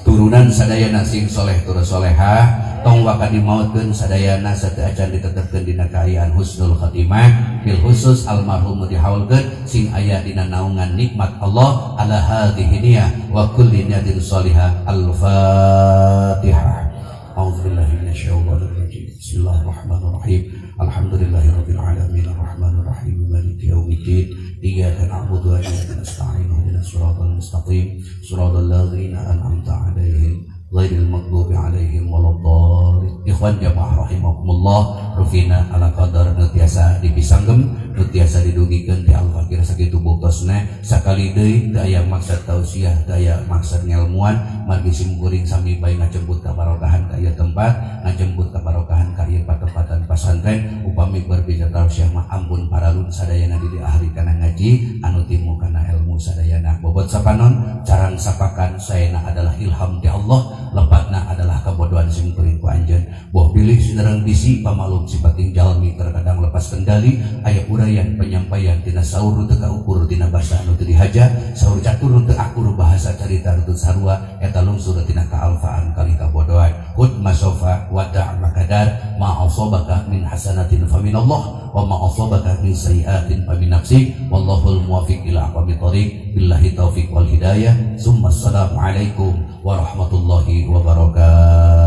[SPEAKER 2] turunan sadayana sing soleh tur soleha, tong waka dimautkeun sadayana sateu acan ditetepkeun dina kaayaan husnul khatimah. Bil khusus almarhum nu dihaulkeun sing aya dina naungan nikmat Allah. Ala hadhihi niyah wa kulli niyatin sholihah. Al-fatihah. A'udzu billahi minasyaitonir rajim. Bismillahirrahmanirrahim. Alhamdulillahirabbil alamin arrahmanir rahim maliki yaumiddin. Iyyaka na'budu wa iyyaka nasta'in. Ihdinas siratal mustaqim. Siratal ladzina an'amta 'alaihim ghairil maghdubi 'alaihim waladdallin. Ikhwan jamaah rahimakumullah, rufina ala qadar nu tiasa dipisanggem, nu tiasa didugikeun ti Al-Fakir sakitu buktosna. Sakali deui, teu aya maksud tausiah, teu aya maksud ngelmuan, margi simkuring sami bae ngajemput kabarokahan ka ieu tempat, ngajemput kabarokahan ka ieu patempatan pasantren. Upami berbicara tausiah mah ampun paralun sadayana, di ahli kana ngaji, anu timu kana ilmu sadayana. Bobot sapanon, carang sapakan, saena adalah ilham ti Allah, lepatna adalah kebodohan simkuring ku anjeun. Boh bilih sinereng bisi, pamalum sipating jalmi terkadang lepas kendali, aya uraian penyampaian tina saur nu teu kaukur, tina basa anu teu dihaja, saur catur nu teu akur, bahasa carita nu teu sarua, eta lungsur tina kaalfaan kali kabodohan. Khud masofa wada' makadar. Ma asabaka min hasanatin faminallah wa ma asabaka min sayyiatin famin nafsik. Wallahul muwaffiq ila aqwamit thoriq. Billahi taufik wal hidayah. Summa assalamu alaikum warahmatullahi wabarakatuh.